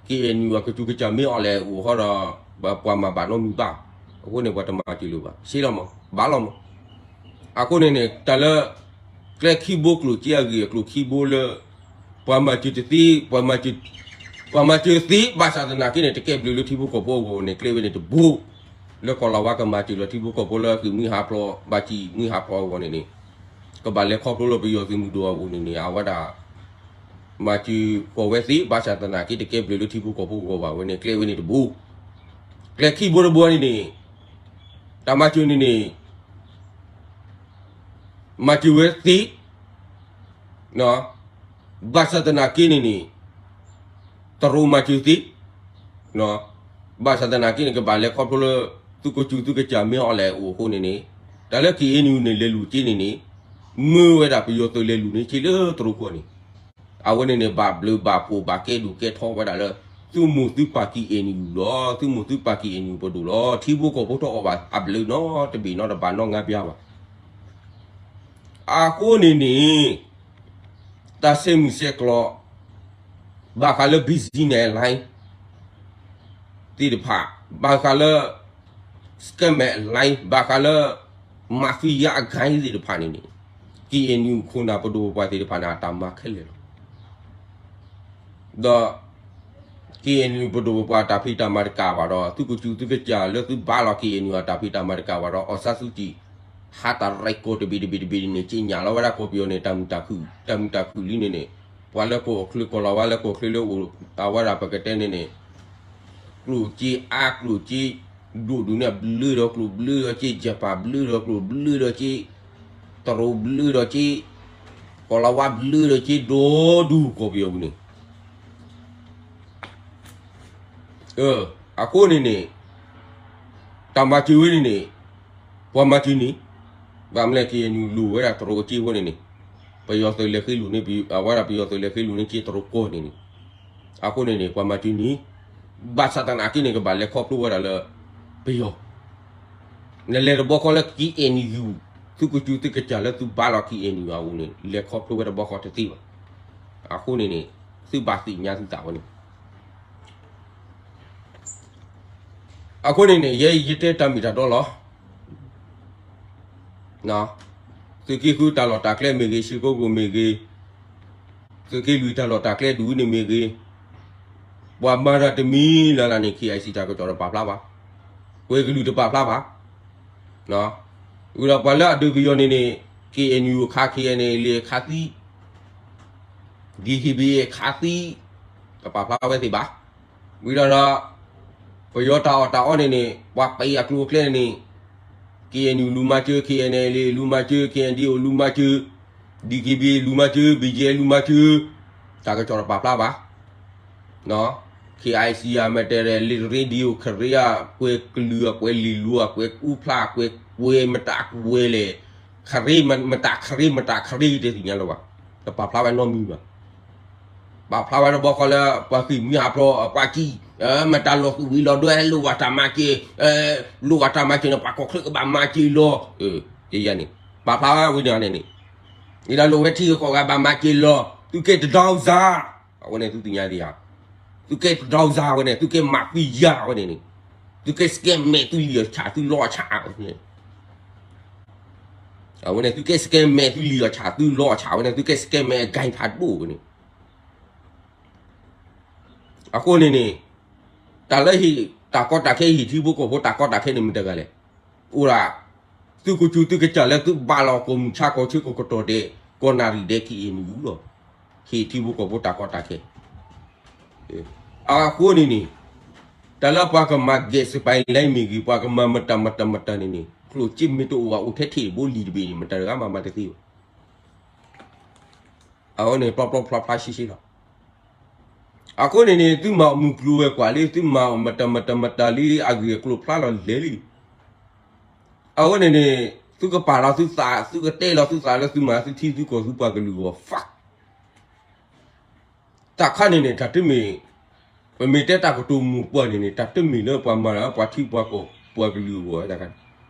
KNU အကစူၢ်ကစၢ်မ့ၢ်အီၣ်လဲၣ်အိၣ်ဃီဒီး ပှၤမၤဘၣ်နီတမံၤဘၣ်. အဃိန့ၣ် ပှၤတမၤစၢၤလၢၤဘၣ် စ့လီၤမး ဘၣ်လီၤမး. အဃိန့ၣ်န့ၣ် တၢ်လၢ ကျဲခံဘိကျိၣ်စ့အဂ့ၢ်အကျိၤခံဘိလၢ ပှၤမၤစၢၤတသ့ ပှၤမၤစၢၤသ့ ဘၣ်ဆၣ်သနာ်က့န့ၣ် တကဲဘျုးလၢထံဖိကီၢ်ဖိအဂီၢ်န့ၣ် ကျဲဝဲန့ၣ်တဘိ လၢကီၢ်လီၤဝါကမၤစၢၤလီၤထံဖိကီၢ်ဖိလၢဃ့ၢ်မှံဟးဖျိး ဘၣ်စံၣ်မှံဟးဖျိးအဂီၢ်န့ၣ်န့ၣ် ကဘၣ်လဲၤခီဖျိလၢပယီၤသုးမုၢ်ဒိၣ်အအိၣ်န့ၣ်န့ၣ် အဝဲဒၣ် မၤစၢၤကီၢ်ဝဲသ့ ဘၣ်ဆၣ်သနာ်က့တကဲဘျုးလၢထံဖိကီၢ်ဖိအဂီၢ်ဘၣ်ဝဲန့ၣ် ကျဲဝဲန့ၣ်တဘိ ကျဲခံဘိတဘိန့ၣ်န့ၣ် တၢ်မၤစၢၤန့ၣ်န့ၣ် မၤစၢၤဝဲသ့ ဘၣ်ဆၣ်သနာ်က့န့ၣ်န့ၣ် တရူးမၤစၢၤသ့ ဘၣ်ဆၣ်သနာ်က့န့ၣ် ကဘၣ်လဲၤခီဖျိလၢ သုးကစူၢ်သုးကစၢ်မ့ၢ်အီၣ်လဲၣ်အိၣ်အဃိန့ၣ်န့ၣ် တၢ်လၢ KNU န့ၣ် လဲၤလူၤက့န့ၣ်န့ၣ် မ့ၢ်ဝဲဒၣ်ပယီၤသုးလဲၤလူၤန့ၣ်က့လၢတရူးခိၣ်န့ၣ် အဝဲန့ၣ်န့ၣ် ဘၣ်ဘျုးဘၣ်ဖှိၣ်ဘၣ်ကဲဒိၣ်ကဲထီဝဲဒၣ်လၢ သုးမုၢ်သုးပၢ် KNU လီၤ သုးမုၢ်သုးပၢ် KNU ပဒိၣ်လီၤ ထံဖိကီၢ်ဖိတအီၣ်ဘၣ်အဘျုးနီတဘ့ၣ်နီတဘၣ်နီငါးပြားဘၣ် အဃိန့ၣ်န့ၣ် တၢ်ဆဲးမုၢ်ဆဲးကျိး ဘၣ်ဃးလၢ business line သ့ၣ်တဖၣ် ဘၣ်ဃးလၢ scam line ဘၣ်ဃးလၢ mafia gang သ့ၣ်တဖၣ်န့ၣ်န့ၣ် KNU ခိၣ်နၢ်ပဒိၣ်ပပှၢ်သ့ၣ်တဖၣ်န့ၣ် အတၢ်မၤခဲလၢာ်လီၤ. ဒီး KNU ပဒိၣ်ပပှၢ်တၢ်ဖံးတၢ်မၤတကးဘၣ်ဒီး သုးကစူၢ်သုးကစၢ်လၢသုဘါလီၤ KNU အတၢ်ဖံးတၢ်မၤတကးဘၣ်ဒီး အောင်ဆန်းစုကြည် ဟးတရံးကီၢ်တဘ့ၣ်တဘ့ၣ်တဘ့ၣ်န့ၣ် ကြေညာလီၤဝဲဒၣ်ကီၢ်ပယီၤန့ၣ် တၢ်မုာ်တၢ်ခုၣ် တၢ်မုာ်တၢ်ခုၣ်လံန့ၣ်န့ၣ် ပှၤလၢကီၢ်ချၢကီၢ်လီၤဝါလၢကီၢ်ချၢလၢအိၣ် အဝဲဒၣ်ပကတဲန့ၣ်န့ၣ် ကျိၣ်စ့အါကျိၣ်စ့ ဒိၣ်ဒိၣ်န့ၣ် ဘျၢဒီးကျိၣ်ဘျၢဒီးစ့ ယပၣ်ဘျၢဒီးကျိၣ်ဘျၢဒီးစ့ တရူးဘျၢဒီးစ့ ကီၢ်လီၤဝါဘျုးဒီးက့ဒိၣ်ဒူၣ်ကီၢ်ပယီၤပူၤန့ၣ်, အဃိန့ၣ်န့ၣ် တၢ်မၤစၢၤဝဲန့ၣ်န့ၣ် ပှၤမၤစၢၤန့ၣ်, ဘၣ်မနုၤလဲၣ် KNU လိၣ်ဝဲဒၣ်တရူးအစ့အဃိန့ၣ်န့ၣ်, ပယီၤသုးလဲၤဃ့လိာ်န့ၣ် အဝဲဒၣ်ပယီၤသုးလဲၤဃ့လိာ်န့ၣ် က့တရူးကီၢ်န့ၣ်န့ၣ်, အဃိန့ၣ်န့ၣ် ပှၤမၤစၢၤန့ၣ်, ဘၣ်ဆၣ်သနာ်က့န့ၣ် ကဘၣ်လဲၤခီဖျိဝဲဒၣ်လၢ ပယီၤ နလဲၤတဘျီဃီလၢ KNU သုကစူသုကစၢ်လၢသုဘါလီၤ KNU အပူၤန့ၣ် လဲၤခီဖျိဝဲတဘျီဃီတသ့ဘၣ်. အဃိန့ၣ်န့ၣ် သုဘၣ်သ့ၣ်ညါသုသးဝဲန့ၣ်. အဃိန့ၣ်န့ၣ် ယဲယတဲတၢ်မ့ၢ်တၢ်တီလီၤ. သုးက့ဃုတၢ်လီၢ်တၢ်ကျဲမ့ၢ်ဂ့ၤ, ရှ့ကိကိၣ်မ့ၢ်ဂ့ၤ, သုးက့လွံၢ်တၢ်လီၢ်တၢ်ကျဲဒူၣ်န့ၣ်မ့ၢ်ဂ့ၤ, ပှၤမၤတၢ်တမံၤလၢ်လၢ်န့ၣ် KIC တၢ်ကစီၣ်တပာ်ဖျါဘၣ်, ကွဲကလုာ်တပာ်ဖျါဘၣ်. ဝံၤဒီးပှၤလၢအဒုးပယီၤန့ၣ်န့ၣ် KNU အခါ KNLA အခါသံ, DKBA အခါသံ, တပာ်ဖျါဝဲသ့ၣ်ဘၣ်. ဝံၤဒီးဒီး ပယီၤတၢ်အီၣ်တၢ်အီန့ၣ်န့ၣ် ပှၤပယီၤအကျိၤအကျဲန့ၣ်န့ၣ် KNU လူၤမၤစၢၤ, KNLA လူၤမၤစၢၤ, KNDO လူၤမၤစၢၤ, DKBA လူၤမၤစၢၤ, BGF လူၤမၤစၢၤ, တၢ်ကစီၣ်တပာ်ဖျါဘၣ်. KIC အမ့ၢ်တဲ လ့တရ့ဒံအိၣ် ခရ့အကွဲးကလုာ် အကွဲးလံာ်လူၤ အကွဲးကူဖျါ အကွဲးကွဲးမတၤကွဲးလဲၣ်, ခရ့မတၤခရ့ မတၤခရ့ တသ့ၣ်ညါလၢၤဘၣ်, တပာ်ဖျါဝဲနီတမံၤဘၣ်. ပာ်ဖျါဝဲတဘျီဃီလၢ ပှၤဃ့ၢ်မှံဟးဖျိး ပှၤကံ, မတၤလီၤသူၣ်ဝံၤလီၤဒွဲ လိၣ်ဘၣ်တၢ်မၤစၢၤ, လိၣ်ဘၣ်တၢ်မၤစၢၤန့ၣ် ပှၤကီၢ်ချၢကဘၣ်မၤစၢၤလီၤ. ယဲန့ၣ် ပာ်ဖျါဝဲဝံၤန့ၣ်န့ၣ်, ဒ်လၢလိၣ်ဝဲထံဂုၤကီၢ်ဂၤဘၣ်မၤစၢၤလီၤ, သုးက့တဒီသး, အဝဲန့ၣ်သုသ့ၣ်ညါဒံးဧါ, သုးက့တဒီသးဝဲန့ၣ် သုးက့မၤသံယၤဝဲန့ၣ်န့ၣ်, သုးက့စကဲမဲာ်သုလံၤအီၣ်ဆၣ်သုလီအီၣ်ဆၣ်ဝဲန့ၣ် အဝဲန့ၣ် သုးက့စကဲမဲာ်သုလံၤအီၣ်ဆၣ် သုလီအီၣ်ဆၣ်ဝဲန့ၣ် သုးက့စကဲမဲာ်အဂၤဖးဒိၣ်ဝဲန့ၣ်. အဃိန့ၣ်န့ၣ် တၢ်လၢဟ့ၣ်တၢ်ကီတၢ်ခဲ ဟ့ၣ်ထံဖိကီၢ်ဖိတၢ်ကီတၢ်ခဲန့ၣ် မတၤတဂၤလဲၣ်. အိၣ်ဒၣ် သုးကစူၤသုးကစၢ်လၢသုဘၣ်လီၤကီၢ်မုၢ်ဆါကီၢ်ဆၢကီၢ်ကတီၢ်ဒဲး ကီၢ်နၣ်ရံၣ်ဒဲး KNU လီၤ. ဟ့ၣ်ထံဖိကီၢ်ဖိတၢ်ကီတၢ်ခဲ အဃိန့ၣ်န့ၣ် တၢ်လၢပှၤကမၤဂဲၤစပၤလဲမ့ၢ်ဂ့ၤ ပှၤကမၤမတၤမတၤမတၤန့ၣ်န့ၣ် ကျိၣ်စ့မ့ၢ်တအိၣ်ဘၣ် အိၣ်ထဲထံးတဘိလံာ်တဘ့ၣ်န့ၣ် မတၤတဂၤမၤမၤတသ့ဘၣ်. အဝဲန့ၣ် ပျီပျီဖျါဖျါရှဲရှဲလီၤ. အဃိန့ၣ်န့ၣ် သုမၤအီၣ်မုၢ်ကျိၤဝဲၤကွာ်လံ သုမၤအီၣ်မတၤမတၤမတၤလံ အဂ့ၢ်အကျိၤဖျါလီၤလဲၤလံ. အဝဲန့ၣ်န့ၣ် သုကပာ်လီၤသုသး သုကတဲလီၤသုသးလၢသုမၤသုထံသုကီၢ်သုပှၤကလုာ်အဂီၢ် fuck တၢ်ခါန့ၣ်န့ၣ် တၢ်တမ့ၢ် ပမ့ၢ်တဲတၢ်ကတိၤမုာ်ပှၢ်န့ၣ်န့ၣ် တၢ်တမ့ၢ်လၢပှၤမၤတၢ်လၢပှၤထံပှၤကီၢ်ပှၤကလုာ်အဂီၢ်ဝဲဒၣ်ခါန့ၣ်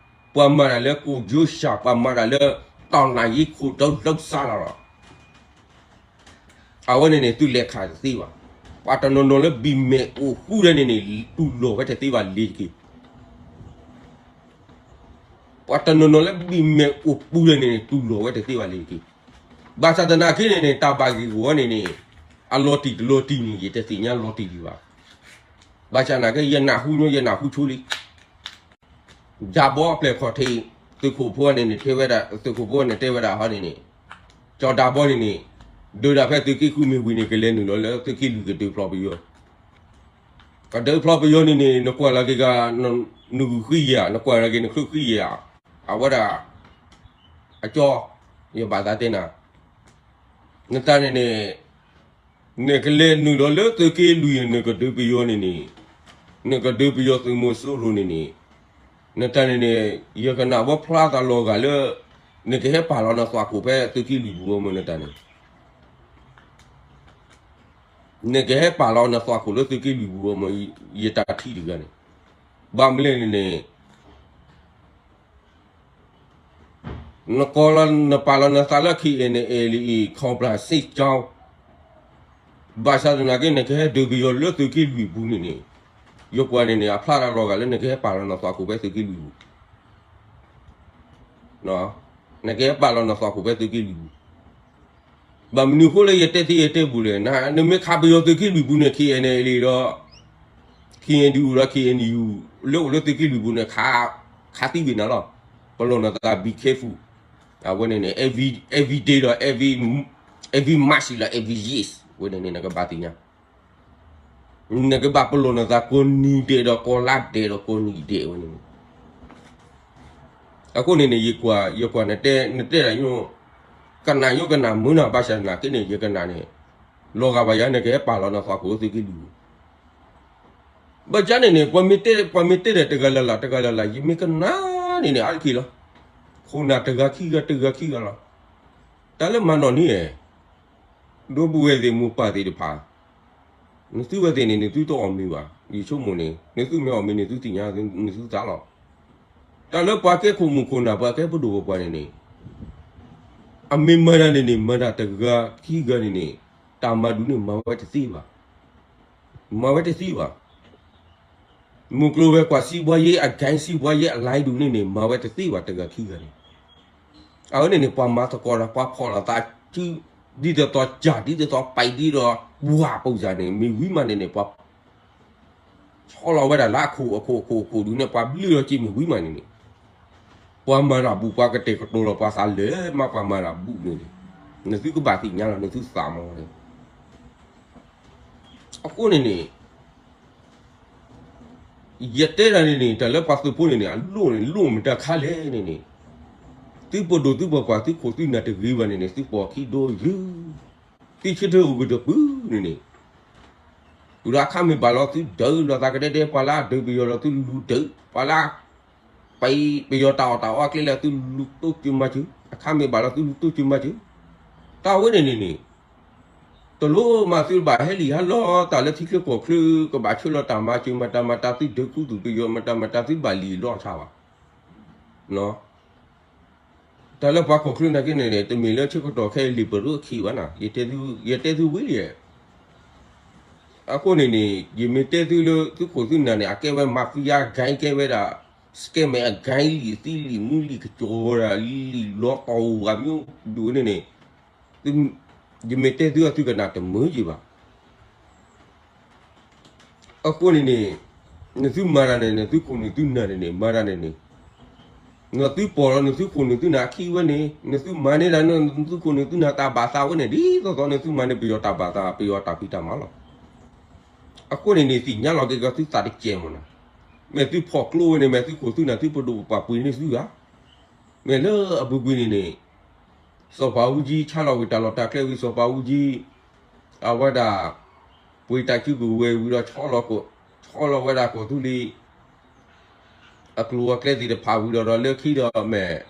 ပှၤမၤတၢ်လၢကိၣ်ယိစၢ် ပှၤမၤတၢ်လၢ တော်လှန်ရေးကိုယ်ထုတ်လုပ်စားတာလီၤ. အဝဲန့ၣ်န့ၣ် သုလဲၤခးတသ့ဘၣ်. ပှၤတနီၤနီၤလၢဘံၣ်မဲာ်အိၣ်ဃူဒဲးန့ၣ်န့ၣ် တူၢ်လိာ်ဝဲတသ့ဘၣ်လ့ၤတက့ၢ်. ပှၤတနီၤနီၤလၢဘံၣ်မဲာ်အိၣ်ပူၤဒဲးန့ၣ်န့ၣ် တူၢ်လိာ်ဝဲတသ့ဘၣ်လ့ၤတက့ၢ်. ဘၣ်ဆၣ်သနာ်က့န့ၣ်န့ၣ် တၢ်ဘၣ်ဂ့ၢ်ဂီၤန့ၣ်န့ၣ် အလီၤတံၢ်တလီၤတံၢ်န့ၣ် ယတသ့ၣ်ညါလီၤတံၢ်ဒံးဘၣ်. ဘၣ်ဆၣ်သနာ်က့ ယနၢ်ဟူညီ ယနၢ်ဟူဆိလံ ဒၢဘီအပျဲၢ်ခီၣ်ထံး သုးခိၣ်ဖိန့ၣ်န့ၣ် တဲဝဲဒၣ် သုးခိၣ်ဖိန့ၣ်တဲဝဲဒၣ်ဟီန့ၣ်န့ၣ် ကၠီၤဒၢဘီန့ၣ်န့ၣ် ဒုးဒၣ်ဖဲသုးက့ဃုမ့ၢ်ဝံၤန့ၣ် ကလဲၤနုာ်လီၤလၢသုးက့လွံၢ်ကဒုးဖျီပယီၤ ကဒုးဖျီပယီၤန့ၣ်န့ၣ် နကွၢ်လီၤက့ၤဂၤ နဂုာ်ဃံယၤ နကွၢ်လီၤက့ၤနချုးဃံယၤ အဝဲဒၣ် အကၠီ ယဘၣ်သးတဲနၤ နတၢ်န့ၣ်န့ၣ် နကလဲၤနုာ်လီၤလၢသုးက့လွံၢ် နကဒုးပယီၤန့ၣ်န့ၣ် နကဒုးပယီၤသုးမီၤစိရိၤန့ၣ်န့ၣ် နတၢ်န့ၣ်န့ၣ် ယကနၣ်ဝဲဖျါသးလီၤဂာ်လၢ နကဟဲပာ်လီၤနသွၣ်ခိၣ်ဖဲသုးက့လွံၢ်ပူၤမ့ၢ်နတၢ်န့ၣ် နကဟဲပာ်လီၤနသွၣ်ခိၣ်လၢသုးက့လွံၢ်ပူၤမ့ၢ် ယတၢ်ထံၣ်တဂၤန့ၣ် ဘၣ်မနုၤလဲၣ်န့ၣ်န့ၣ် နကိးလီၤနပာ်လီၤနသးလၢ KNLA ခီပျၢ်စ့ၣ်ကၠီ ဘၣ်ဆၣ်သနာ်က့ နကဟဲဒုးပယီၤလၢသုးက့လွံၢ်ပူၤန့ၣ်န့ၣ် ယကွၢ်န့ၣ်န့ၣ် အဖျါလီၤဂာ်လၢနကဟဲပာ်လီၤနသွၣ်ခိၣ်ဖဲသုးက့လွံၢ်ပူၤ နကဟဲပာ်လီၤနသွၣ်ခိၣ်ဖဲသုးက့လွံၢ်ပူၤ ဘၣ်မနုၤအဃိလၢယတဲသ့ယတဲပူၤလဲၣ် နမ့ၢ်ခးပယီၤသုးက့လွံၢ်ပူၤန့ၣ် KNLA ဒီး KNDO ဒီး KNU လၢအိၣ်လၢသုးက့လွံၢ်ပူၤန့ၣ် ခးသံဝံၤနၤလီၤ. ပလီၢ်နသး be careful အဝဲန့ၣ်န့ၣ် every day ဒီး every month လီၤ every years ဝဲန့ၣ်န့ၣ် နကဘၣ်သ့ၣ်ညါ နကဘၣ်ပလီၢ်နသးကိးနံၤဒဲးဒီးကိးလါဒဲးဒီးကိးနံၤဒဲးဝဲန့ၣ်န့ၣ် အဃိန့ၣ်န့ၣ် ယကွၢ် ယကွၢ်နတဲ နတဲဒၣ်ညိ ကနၣ်ယိကနၣ်မုာ်နီၤ ဘၣ်ဆၣ်သနာ်က့န့ၣ် ယကနၣ်န့ၣ် လီၤဂာ်ဘၣ်ယၤန့ၣ် ကဟဲပာ်လီၤနသးခိၣ်သုက့ၤဒူၣ် ဘၣ်ဆၣ်န့ၣ်န့ၣ် ပှၤမ့ၢ်တဲဒီးတဂၤလၢ်လၢ် တဂၤလၢ်လၢ် ယမ့ၢ်ကနၣ်န့ၣ်န့ၣ် အါတက့ၢ်လီၤ. ခိၣ်နၢ်တဂၤခံဂၤ တဂၤခံဂၤလီၤ. တၢ်လၢမၤနီၣ်န့ၣ် ဒီပုၢ်ဝဲၢ်သ့ၣ်မိၢ်ပၢ်သ့ၣ်တဖၣ် နသုဝဲသ့ၣ်န့ၣ် နသုတအီၣ်မ့ၤဘၣ်. ယဆိကမိၣ်န့ၣ် နသုမ့ၢ်အီၣ်မ့ၤန့ၣ် သုသ့ၣ်ညါနသုသးလီၤ. တၢ်လၢပှၤကဲခိၣ်မုၣ်ခိၣ်နၢ် ပှၤကဲပဒိၣ်ပပှၢ်န့ၣ်န့ၣ် အမ့ၢ်မၤတၢ်န့ၣ်န့ၣ် မၤတၢ်တဂၤခံဂၤန့ၣ်န့ၣ် တၢ်မၤဒူၣ်န့ၣ် မၤဝဲတသ့ဘၣ်. မၤဝဲတသ့ဘၣ်. မုၢ်ကျိၤဝဲၤကွာ် စီးပွားရေး အကိုင်း စီးပွားရေး အလိုင်း ဒူၣ်န့ၣ်န့ၣ် မၤဝဲတသ့ဘၣ် တဂၤခံဂၤန့ၣ်. အဝဲန့ၣ်န့ၣ် ပှၤမၤသကိးဒီး ပှၤဖီၣ်လိာ်သးစု ဒ်သိးသိးကၢ် ဒ်သိးသိးပာ်ဒ်ဒီး ဝၢ်ပူၤစၢ်န့ၣ် မ့ၢ်ဝံၤမးန့ၣ်န့ၣ် ပှၤ ဆီလီၤဝဲဒၣ်လၢအခိၣ်အခိၣ်အခိၣ်အခိၣ်ဒူၣ်န့ၣ် ပှၤဘျုးလီၤက့ၤမ့ၢ်ဝံၤမးန့ၣ်န့ၣ် ပှၤမၤတၢ်ဘူၣ် ပှၤကတဲာ်ကတီၤလီၤပှၤသးလၢာ်မး ပှၤမၤတၢ်ဘူၣ်န့ၣ်န့ၣ် နသုကဘၣ်သ့ၣ်ညါလီၤ နသုသးမၤန့ၣ် အဃိန့ၣ်န့ၣ် ယတဲတၢ်န့ၣ်န့ၣ် တၢ်လၢပှၤသုးဖိန့ၣ်န့ၣ် အလိၣ်န့ၣ် လိၣ်မတၤခါလဲၣ်န့ၣ်န့ၣ် သုပဒိၣ်သုပပှၢ် သုခိၣ်သုနၢ်တဂ့ၤဘၣ်န့ၣ်န့ၣ် သုပိာ်ခံဒိယုၢ် သုဆၢထၢၣ်အိၣ်ကတၢၢ်ပူၤန့ၣ်န့ၣ် ဝံၤဒီးအခါမ့ၢ်ဘၣ်လီၤသုဒၢးလီၤသးကဒဲဒဲ ပှၤလၢအဒၢးပယီၤလီၤသုလူၤဒၢး ပှၤလၢ ပ ပယီၤတၢ်အီၣ်တၢ်အီအကျဲလၢသုလူၤတိစၢၤမၤစၢၤ အခါမ့ၢ်ဘၣ်လီၤသုလူၤတိစၢၤမၤစၢၤ တၢ်ဝဲန့ၣ်န့ၣ်န့ၣ် တလိၣ်မးသုဘၣ်ဟဲလံာ်ဟးလီၤတၢ်လၢထံချၢကီၢ်ချၢ ကဘၣ်ဆှၢလီၤတၢ်မၤစၢၤ မတၤမတၤသုဒၢးခူသူၣ်ပယီၤ မတၤမတၤသုဘၣ်လံာ်လီၤဆါဘၣ် တၢ်လၢပှၤကီၢ်ချၢနာ်က့န့ၣ် တမ့ၢ်လၢဆၢကတီၢ်ခဲအံၤလံာ်ပရၢခံဘၣ်နၤ ယတဲသုဝံၤလံ အဃိန့ၣ်န့ၣ် ယမ့ၢ်တဲသုလၢသုခိၣ်သုနၢ်န့ၣ် အကဲဝဲ mafia gang ကဲဝဲဒၣ် scammer gang လံာ်သံလံာ်မူလံာ်ကစီၤဝဲဒၣ် လံာ်လီၤတီၢ်ဂၤမျိုးဒူၣ်န့ၣ်န့ၣ် ယမ့ၢ်တဲသုအသုကနၣ်တမုာ်ယံၤဘၣ် အဃိန့ၣ်န့ၣ် နသုမၤတၢ်န့ၣ် နသုခိၣ်နသုနၢ်န့ၣ်န့ၣ် မၤတၢ်န့ၣ်န့ၣ် နသုပိာ်လီၤနသုခိၣ်နသုနၢ်အခံဝဲန့ၣ် နသုမၤန့ၢ်ဒၣ်နသုခိၣ်နသုနၢ်တၢ်ဘၣ်သးဝဲန့ၣ် ဒ်သိးသိးနသုမၤန့ၢ်ပယီၤတၢ်ဘၣ်သး ပယီၤတၢ်ဖံးတၢ်မၤလီၤ. အဃိန့ၣ်န့ၣ် သ့ၣ်ညါလီၤက့ၤကီးသုသးတကဲးမးနီၤ, မ့ၢ်သုဖီၣ်ကျိဝဲန့ၣ် မ့ၢ်သုခိၣ်သုနၢ်သုပဒိၣ်ပပှၢ်ပှ့ၤန့ၢ်သုဧါ, မ့ၢ်လၢအပူၤကွံာ်န့ၣ်န့ၣ် စီၤပၤအူကၠံဆါလီၤဝံၤတၢ်လီၢ်တၢ်ကျဲဝံၤ စီၤပၤအူကၠံ အဝဲဒၣ် ပှ့ၤတၢ်စုကဝဲၤဝံၤဒီး ဆီလီၤဝဲဒၣ်ကီၢ်သူလ့ၤ အကျိၤအကျဲသ့ၣ်တဖၣ်ဝံၤဒီး ဒီးလၢခံဒီးမ့ၢ်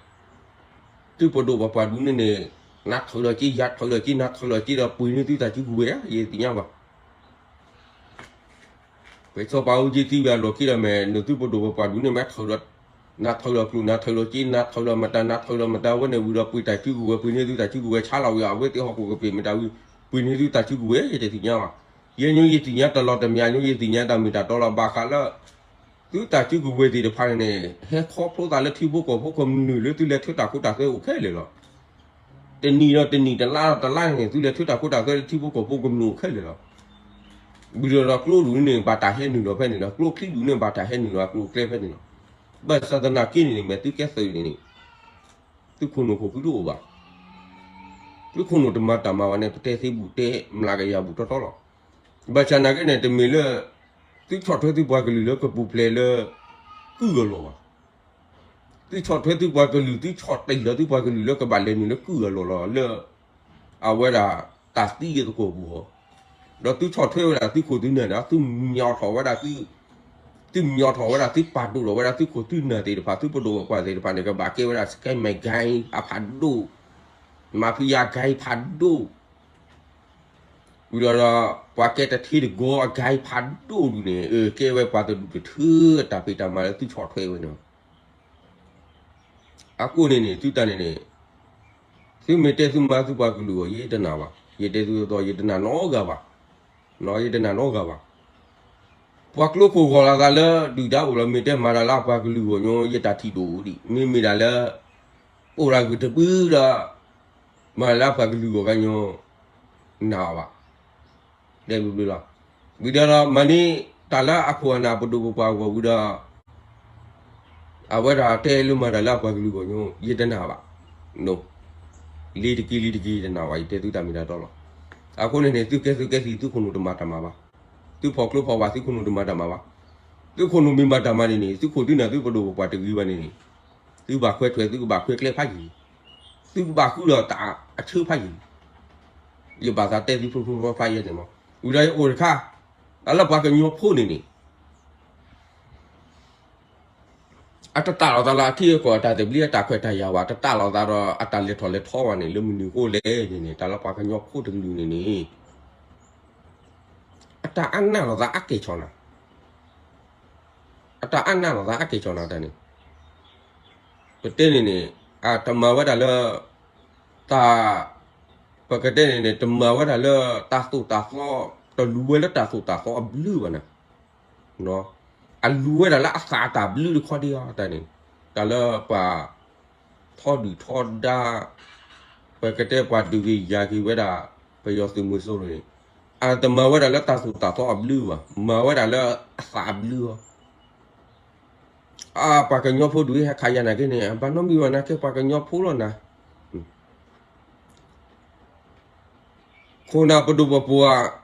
သုပဒိၣ်ပပှၢ်ဒူၣ်န့ၣ်န့ၣ် နၤထုးလီၤက့ၤ ယၤထုးလီၤက့ၤ နၤထုးလီၤက့ၤဒီးပှ့ၤန့ၢ်သုတၢ်စုကဝဲၤဧါ ယတသ့ၣ်ညါဘၣ်. ပှ့ၤစီၤပၤအူကၠံသံဝံၤအလီၢ်ခံဒီးမ့ၢ် နသုပဒိၣ်ပပှၢ်ဒူၣ်န့ၣ်မ့ၢ်ထုးလီၤ နၤထုးလီၤကျိၤ နၤထုးလီၤက့ၤ နၤထုးလီၤမတၤ နၤထုးလီၤမတၤဝဲန့ၣ်ဝံၤဒီး ပှ့ၤတၢ်စုကဝဲၤ ပှ့ၤန့ၢ်သုတၢ်စုကဝဲၤ ဆါလီၤဝံၤအဝဲသ့ၣ်ဟီၣ်ခိၣ်ကပ့ၤမတၤဝံၤ ပှ့ၤန့ၢ်သုတၢ်စုကဝဲၤ ယတသ့ၣ်ညါဘၣ်. ယဲညိယသ့ၣ်ညါတလီၤတမၠးညိ ယသ့ၣ်ညါတၢ်မ့ၢ်တၢ်တီလီၤ ဘၣ်ဃးလၢ သုတၢ်စုကဝဲၤသ့ၣ်တဖၣ်န့ၣ်န့ၣ် ဟဲခီဖျိသးလၢထံဖိကီၢ်ဖိကမျၢၢ်လၢသုလဲၤထၢတၢ်ခိတၢ်သွဲအိၣ်ခဲလၢာ်လီၤ. တနံၤဒီးတနံၤ တလါဒီးတလါန့ၣ် သုလဲၤထၢတၢ်ခိတၢ်သွဲလၢထံဖိကီၢ်ဖိကမျၢၢ်အိၣ်ခဲလၢာ်လီၤ. ဝံၤဒီးကျိဒူၣ်န့ၣ် ဘၣ်တၢ်ဟဲနုာ်လီၤဖဲန့ၣ်လီၤ. ကျိချံဒူၣ်န့ၣ် ဘၣ်တၢ်ဟဲနုာ်လီၤအကျိၤအကျဲဖဲန့ၣ်လီၤ. ဘၣ်ဆၣ်သနာ်က့န့ၣ်န့ၣ် မ့ၢ်သုကဲသုးန့ၣ်န့ၣ် သုခိၣ်နူာ်ခိၣ်ဖုတအိၣ်ဘၣ်. သုခိၣ်နူာ်တမၤတၢ်မၤဘၣ်န့ၣ် ပတဲသ့ဘူးတဲမျးကယၤဘူးတီတီလီၤ. ဘၣ်ဆၣ်သနာ်က့န့ၣ် တမ့ၢ်လၢ သုဆီၣ်ထွဲသုပှၤကလုာ်လၢကပူၤဖျဲးလၢ ကုၢ်အလီၢ်ဘၣ်. သုဆီၣ်ထွဲသုပှၤကလုာ် သုဆီၣ်တံၢ်လီၤသုပှၤကလုာ်လၢကဘၣ်လဲၤနုာ်လၢကုၢ်အလီၢ်လီၤ လၢ အဝဲဒၣ်တၢ်သံအသကိးပူၤအီၤ, ဒီးသုဆီၣ်ထွဲဝဲဒၣ်သုခိၣ်သုနၢ်န့ၣ် သုမၠီၣ်ထီၣ်ဝဲဒၣ်သု သုမၠီၣ်ထီၣ်ဝဲဒၣ်သုပာ်ဒိၣ်ထီၣ်ဝဲဒၣ်သုခိၣ်သုနၢ်သ့ၣ်တဖၣ် သုပဒိၣ်ပပှၢ်သ့ၣ်တဖၣ်န့ၣ် ကဘၣ်ကဲဝဲဒၣ် scammer gang အဖးဒိၣ် mafia gang ဖးဒိၣ် ဝံၤဒီး ပှၤကဲတထ့တကီအ gang ဖးဒိၣ်ဒူၣ်န့ၣ် အကဲဝဲပှၤတဒူၣ်တထၢ တၢ်ဖံးတၢ်မၤလၢသုဆီၣ်ထွဲဝဲန့ၣ် အဃိန့ၣ်န့ၣ် သုတၢ်န့ၣ်န့ၣ် သုမ့ၢ်တဲသုမၤသုပှၤကလုာ်အဂီၢ် ယတနာ်ဘၣ်, ယတဲသုသီ ယတနာ်နီတဂၤဘၣ်, ယတနာ်နီတဂၤဘၣ်. ပှၤကျိခိၣ်ဂီၤလီၤသးလၢဒုၣ်ဒါအိၣ်လီၤ မ့ၢ်တဲမၤတၢ်လၢအပှၤကလုာ်အဂီၢ်ညိ ယတၢ်ထံၣ်ဒိၣ်ဒံး မ့မ့ၢ်ဒၣ်လၢ အိၣ်ဒၣ်ဂုာ်တဘုဒီး မၤတၢ်လၢအပှၤကလုာ်အဂီၢ်ခါညိ နာ်အီၤဘၣ် တဲဘျုးဘျုးလီၤ. ဝံၤဒီး မၤန့ၢ်တၢ်လၢအခိၣ်အနၢ်ပဒိၣ်ပပှၢ်အဂီၢ်ဝံၤဒီး အဝဲဒၣ်တဲလၢမၤတၢ်လၢအပှၤကလုာ်အဂီၢ်ညိ ယတနာ်ဘၣ်. လ့ၤတက့ၤလံၤတက့ၤ ယတနာ်ဘၣ် ယတဲသုတၢ်မ့ၢ်တၢ်တီလီၤ. အဃိန့ၣ်န့ၣ် သုကဲသုးကဲသံး သုခိၣ်နူာ်တမၤတၢ်မၤဘၣ်. သုဖီၣ်ကျိဖီၣ်ဝါ သုခိၣ်နူာ်တမၤတၢ်မၤဘၣ်. သုခိၣ်နူာ်မ့ၢ်မၤတၢ်မၤန့ၣ်န့ၣ် သုခိၣ်သုနၢ်သုပဒိၣ်ပပှၢ်တဂ့ၤဘၣ်န့ၣ်န့ၣ် သုဘၣ်ခွဲးထွဲ သုကဘၣ်ခွဲးကျဲဖးယံၤ သုကဘၣ်ဃုဒီးတၢ်အဆၢဖးယံၤ, ယဘၣ်သးတဲသုဖိဖိဖးယဲန့ၣ်မး, ဝံၤဒီးယအိၣ်တခါ, တၢ်လၢပှၤကညီဖိန့ၣ်န့ၣ် အတတၢ်လီၤသးလၢအထံအကီၢ်အတၢ်သဘျ့အတၢ်ခွဲးတၢ်ယာ်ဘၣ်, တတၢ်လီၤသးဒီးအတၢ်လဲၤထီၣ်လဲၤထီဘၣ်န့ၣ် လၢမနုၤအဃိလဲၣ်န့ၣ်န့ၣ် တၢ်လၢပှၤကညီဖိတကလုာ်န့ၣ်န့ၣ် အတၢ်အၢၣ်နာ်လီၤသးအါကဲၣ်ဆိးနၤ, အတၢ်အၢၣ်နာ်လီၤသးအါကဲၣ်ဆိးနၤတၢ်န့ၣ်, ပတဲန့ၣ်န့ၣ် တမၤဝဲဒၣ်လၢ တၢ် ပကတဲန့ၣ်န့ၣ် တမၤဝဲဒၣ်လၢတၢ်သိၣ်တၢ်သီ, တလူၤဝဲလၢတၢ်သိၣ်တၢ်သီအဘျုးဘၣ်နၤ, အလူၤဝဲဒၣ်လၢအသးအတၢ်ဘျုးတခီဒံးအီၤတၢ်န့ၣ်, တၢ်လၢပှၤထီဒုၣ်ထီဒါ, ပကတဲပှၤဒုးက့ၤယၤက့ၤဝဲဒၣ် ပယီၤသုးမုၢ်စိရိၤန့ၣ်, အတမၤဝဲဒၣ်လၢတၢ်သိၣ်တၢ်သီအဘျုးဘၣ်, မၤဝဲဒၣ်လၢအသးအဘျုးအီၤ အါ ပှၤကညီဖိဒုးဟဲခးယၤနာ်က့န့ၣ် ဘၣ်နီတမံၤဘၣ်နၤ ကဲပှၤကညီဖိလီၤနၤ, ခိၣ်နၢ်ပဒိၣ်ပပှၢ်, ပှၤ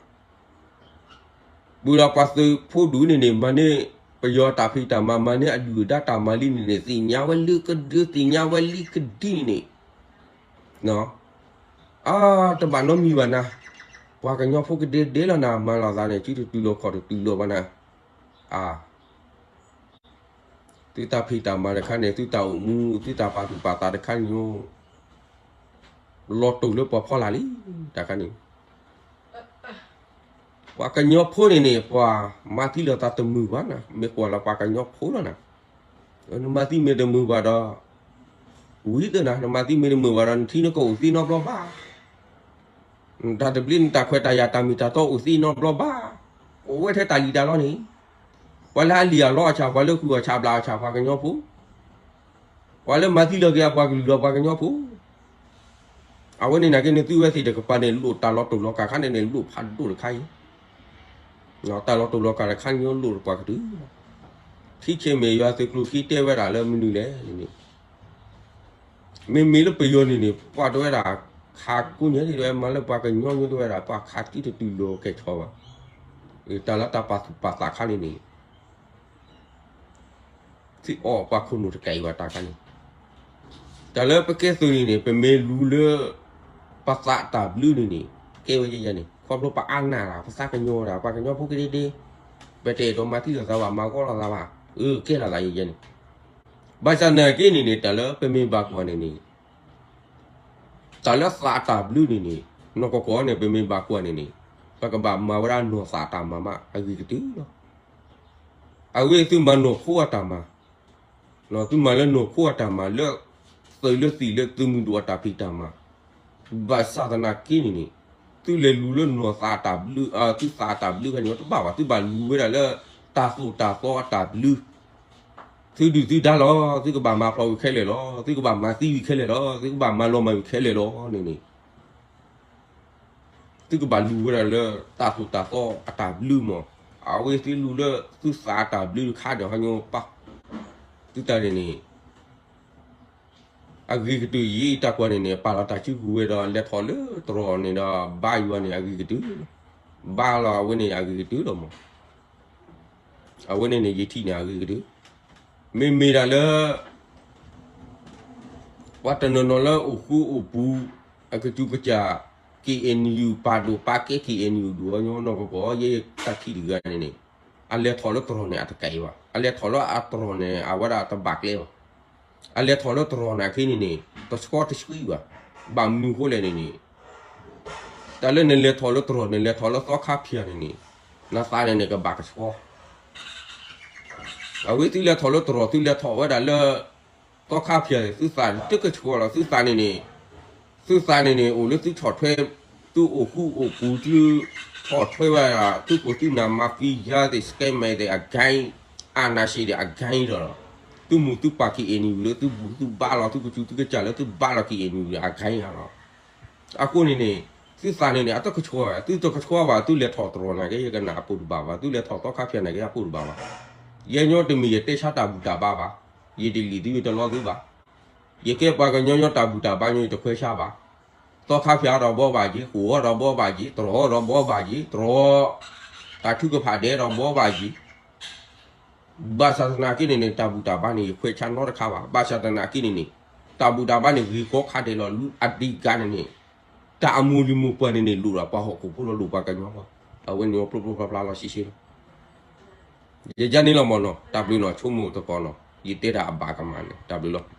ဒီးပှၤသုးဖိဒုးန့ၣ်န့ၣ် မၤန့ၢ် ပယီၤတၢ်ဖံးတၢ်မၤ မၤန့ၢ်အဒုၣ်အဒါတၢ်မၤလံန့ၣ်န့ၣ် သ့ၣ်ညါဝဲလံကဒု သ့ၣ်ညါဝဲလံကဒုန့ၣ်န့ၣ်, အါ တဘၣ်နီတမံၤဘၣ်နၤ, ပှၤကညီဖိကဒဲဒဲလီၤနၤ မၤလီၤသးန့ၣ် စုတတုၤလီၤခီၣ်တတုၤလီၤဘၣ်နၤ, အါ သုတၢ်ဖံးတၢ်မၤတခါန့ၣ် သုတၢ်အိၣ်မူ သုတၢ်ပာ်သူၣ်ပာ်သးတခါန့ၣ် လီၤတိၢ်လၢပှၤဖီလာ်လံ, တၢ်ခါန့ၣ် ပှၤကညီဖိန့ၣ်န့ၣ် ပှၤမၤသံလီၤသးတမုာ်ဘၣ်နၤ မ့ၢ်ကွၢ်လီၤပှၤကညီဖိလီၤနၤ, နမၤသံမ့ၢ်တမုာ်ဘၣ်ဒီး ဝံၤသ့နၤ နမၤသံမ့ၢ်တမုာ်ဘၣ်ဒီး နထံနကီၢ်အိၣ်သ့နီတဘျီဘၣ် တၢ်တဘျ့နတၢ်ခွဲးတၢ်ယာ်တၢ်မ့ၢ်တၢ်တီအိၣ်သ့နီတဘျီဘၣ်, အိၣ်ဝဲထဲတၢ်လံၣ်တၢ်လီန့ၣ်, ပှၤလၢအလံၣ်အလီအဆၣ် ပှၤလၢဃုာ်အဆၣ်ဘျၣ်အဆၣ် ပှၤကညီဖိ, ပှၤလၢမၤသံလီၤက့ၤအပှၤကလုာ်ဒီးပှၤကညီဖိ, အဝဲန့ၣ်နာ်က့န့ၣ် သုဝဲသ့ၣ်တကပၤန့ၣ် လိၣ်တၢ်လီၤတိၢ်လီၤကၢ်တခါန့ၣ်န့ၣ် လိၣ်ဖးဒိၣ်တခါအံၤ, တၢ်လီၤတိၢ်လီၤကၢ်တခါန့ၣ် လိၣ်တပှၤကတၢၢ် ထံဆဲးမဲာ်ယွၤသုးကျိၤခံတဲဝဲဒၣ်လၢမနုၤလဲၣ်န့ၣ်, မ့မ့ၢ်လၢပယီၤန့ၣ်န့ၣ် ပှၤတဝဲဒၣ် ခးကိးညါန့ၣ်တဝဲ မၤလၢပှၤကညီညါတဝဲဒၣ် ပှၤခးတံတတုၤလီၤကဲၣ်ဆိးဘၣ်, တၢ်လၢတၢ်ပာ်သူၣ်ပာ်သးခါန့ၣ်န့ၣ် သုအီၣ်ပှၤခိၣ်နူာ်တကဲအံၤဘၣ်တၢ်ခါန့ၣ်, တၢ်လၢပကဲသုးန့ၣ်န့ၣ် ပမ့ၢ်လူၤလၢ ပသးတၢ်ဘျုးန့ၣ်န့ၣ် ကဲဝဲယဲယဲန့ၣ် ခီဖျိပအါနာ်လီၤ ပသးကညီၤဒၣ် ပှၤကညီဖိကဒ့ဒ့, ပတအဲၣ်ဒိးမၤသံလိာ်သးဘၣ် မၤဂီၢ်လိာ်သးဘၣ်, အၢ ကဲလိာ်သးယဲယဲန့ၣ်, ဘၣ်ဆၣ်နာ်က့န့ၣ်န့ၣ် တၢ်လၢပမ့ၢ်ဘၣ်ကွၢ်န့ၣ်န့ၣ် တၢ်လၢသးတၢ်ဘျုးန့ၣ်န့ၣ် နီၢ်ကီၢ်ကီၢ်န့ၣ် ပမ့ၢ်ဘၣ်ကွၢ်န့ၣ်န့ၣ် ပကဘၣ်မၤဝဲဒၣ်နီၢ်သးတၢ်မၤမး အဂ့ၤကတၢၢ်လီၤ. အဝဲသုမၤနီၢ်ခိအတၢ်မၤ, သုမၤလၢနီၢ်ခိအတၢ်မၤလၢ သုးလၢသံၣ်လၢသုးမုၢ်ဒိၣ်အတၢ်ဖံးတၢ်မၤ, ဘၣ်ဆၣ်သနာ်က့န့ၣ်န့ၣ် သုလဲၤလူၤလၢနီၢ်သးတၢ်ဘျုး သုသးတၢ်ဘျုးခါန့ၣ် တဘၣ်ဘၣ် သုဘၣ်လူၤဝဲဒၣ်လၢ တၢ်သိၣ်တၢ်သီအတၢ်ဘျုး သုဒုၣ်သုဒါလီၤ, သုကဘၣ်မၤဖျိးဝံၤခဲလၢာ်လီၤ, သုကဘၣ်မၤသံဝံၤခဲလၢာ်လီၤ, သုကဘၣ်မၤလီၤမၢ်ဝံၤခဲလၢာ်လီၤန့ၣ်န့ၣ်, သုကဘၣ်လူၤဝဲဒၣ်လၢ တၢ်သိၣ်တၢ်သီအတၢ်ဘျုးမး, အဝဲသုလူၤလၢ သုသးအတၢ်ဘျုးတခါဒီးဟီညိပၢ်, သုတၢ်န့ၣ်န့ၣ် အဂ့ၤကတၢၢ်ယံၤတၢ်ကွၢ်န့ၣ်န့ၣ် ပာ်လီၤတၢ်စုကဝဲၤဒီး လဲၤထီၣ်လၢတြီၢ်န့ၣ်ဒီး ဘါယွၤန့ၣ် အဂ့ၤကတၢၢ်, ဘါလီၤအဝဲန့ၣ် အဂ့ၤကတၢၢ်လီၤမး, အဝဲန့ၣ်န့ၣ် ယထံၣ်န့ၣ် အဂ့ၤကတၢၢ်, မ့မ့ၢ်ဒၣ်လၢ ပှၤတနီၤနီၤလၢအိၣ်ဃူအိၣ်ပူၤ အကစူးကစၢ် KNU ပာ်ဒိၣ်ပာ်ကဲ KNU ဒိၣ်အညီနီၢ်ကီၢ်ကီၢ် ယဲတၢ်ထံၣ်တဂၤန့ၣ်န့ၣ်, အလဲၤထီၣ်လၢတြီၢ်န့ၣ် အတကဲဘၣ်, အလဲၤထီၣ်လၢအတြီၢ်န့ၣ် အဝဲဒၣ်တဘၣ်ကျဲဘၣ်, အလဲၤထီၣ်လၢတြီၢ်န့ၣ် အခဲန့ၣ်န့ၣ် တဆှီတဆှံဘၣ်, ဘၣ်မနုၤအဃိလဲၣ်န့ၣ်န့ၣ် တၢ်လၢနလဲၤထီၣ်လၢတြီၢ်န့ၣ် လဲၤထီၣ်လၢသီခါဖၠၣ်န့ၣ်န့ၣ် နသးန့ၣ်န့ၣ် ကဘၣ်ကဆှီ, အဝဲသုလဲၤထီၣ်လၢတြီၢ် သုလဲၤထီၣ်ဝဲဒၣ်လၢ သီခါဖၠၣ်န့ၣ် သုသးတကဆှီလီၤ, သုသးန့ၣ်န့ၣ် သုသးန့ၣ်န့ၣ် အိၣ်လၢသုဆီၣ်ထွဲ သုအိၣ်ဃူအိၣ်ပူၤ သုဆီၣ်ထွဲဝဲဒၣ် သုးခိၣ်သုးနၢ် mafia သ့ၣ် scammer သ့ၣ်အ gang အါနၢ်ရှံးသ့ၣ်အ gang ဒီး သုမူသုပၢ် KNU လၢသုဘူၣ်သုဘါလီၤ သုကစူးသုကစၢ်လၢသုဘါလီၤ KNU အ gang လီၤ. အဃိန့ၣ်န့ၣ် သုသးန့ၣ်န့ၣ် အတကဆှီဘၣ်, သုတကဆှီဘၣ် သုလဲၤထီၣ်တြီၢ်နာ်က့ ယကနၣ်အပိၢ်တဘၣ်ဘၣ်, သုလဲၤထီၣ်သီခါဖၠၣ်နာ်က့ အပိၢ်တဘၣ်ဘၣ်. ယဲညီတမ့ၢ်ယတဲဆါတၢ်ဘူၣ်တၢ်ဘါဘၣ်, ယတလံၣ်သု ယတလီသုဘၣ်. ယကဲပှၤကညီညီတၢ်ဘူၣ်တၢ်ဘါညီ ယတခွဲးဆါဘၣ်. သီခါဖၠၣ်ဒီးဘီဘၣ်က့ၤ, ဃိာ်ဒီးဘီဘၣ်က့ၤ, တြီၢ်ဒီးဘီဘၣ်က့ၤ, တြီၢ် တၢ်ထုကဖၣ်ဒဲးဒီးဘီဘၣ်က့ၤ ဘၣ်ဆၣ်သနာ်က့န့ၣ်န့ၣ် တၢ်ဘူၣ်တၢ်ဘါန့ၣ် ယခွဲးဆါနီတခါဘၣ်. ဘၣ်ဆၣ်သနာ်က့န့ၣ်န့ၣ် တၢ်ဘူၣ်တၢ်ဘါန့ၣ် ဂ့ၤကီခါဒဲးလီၤ. အဒံးကါန့ၣ်န့ၣ် တၢ်အမူလံမူပှၢ်န့ၣ်န့ၣ် လိၣ်ဒီးပှၤဟီၣ်ခိၣ်ဖိလီၤ, လိၣ်ပှၤကညီလီၤ. အဝဲန့ၣ်ပျိပျိဖျါဖျါလီၤဆံးဆံးလီၤ. ယယၤန့ၣ်လီၤမၢ်နီၤ, တၢ်ဘျုးနီၤ, ဆိကမိၣ်သကိးနီၤ, ယတဲတၢ်အဘၣ်ကမၣ်န့ၣ် တၢ်ဘျုးလီၤ.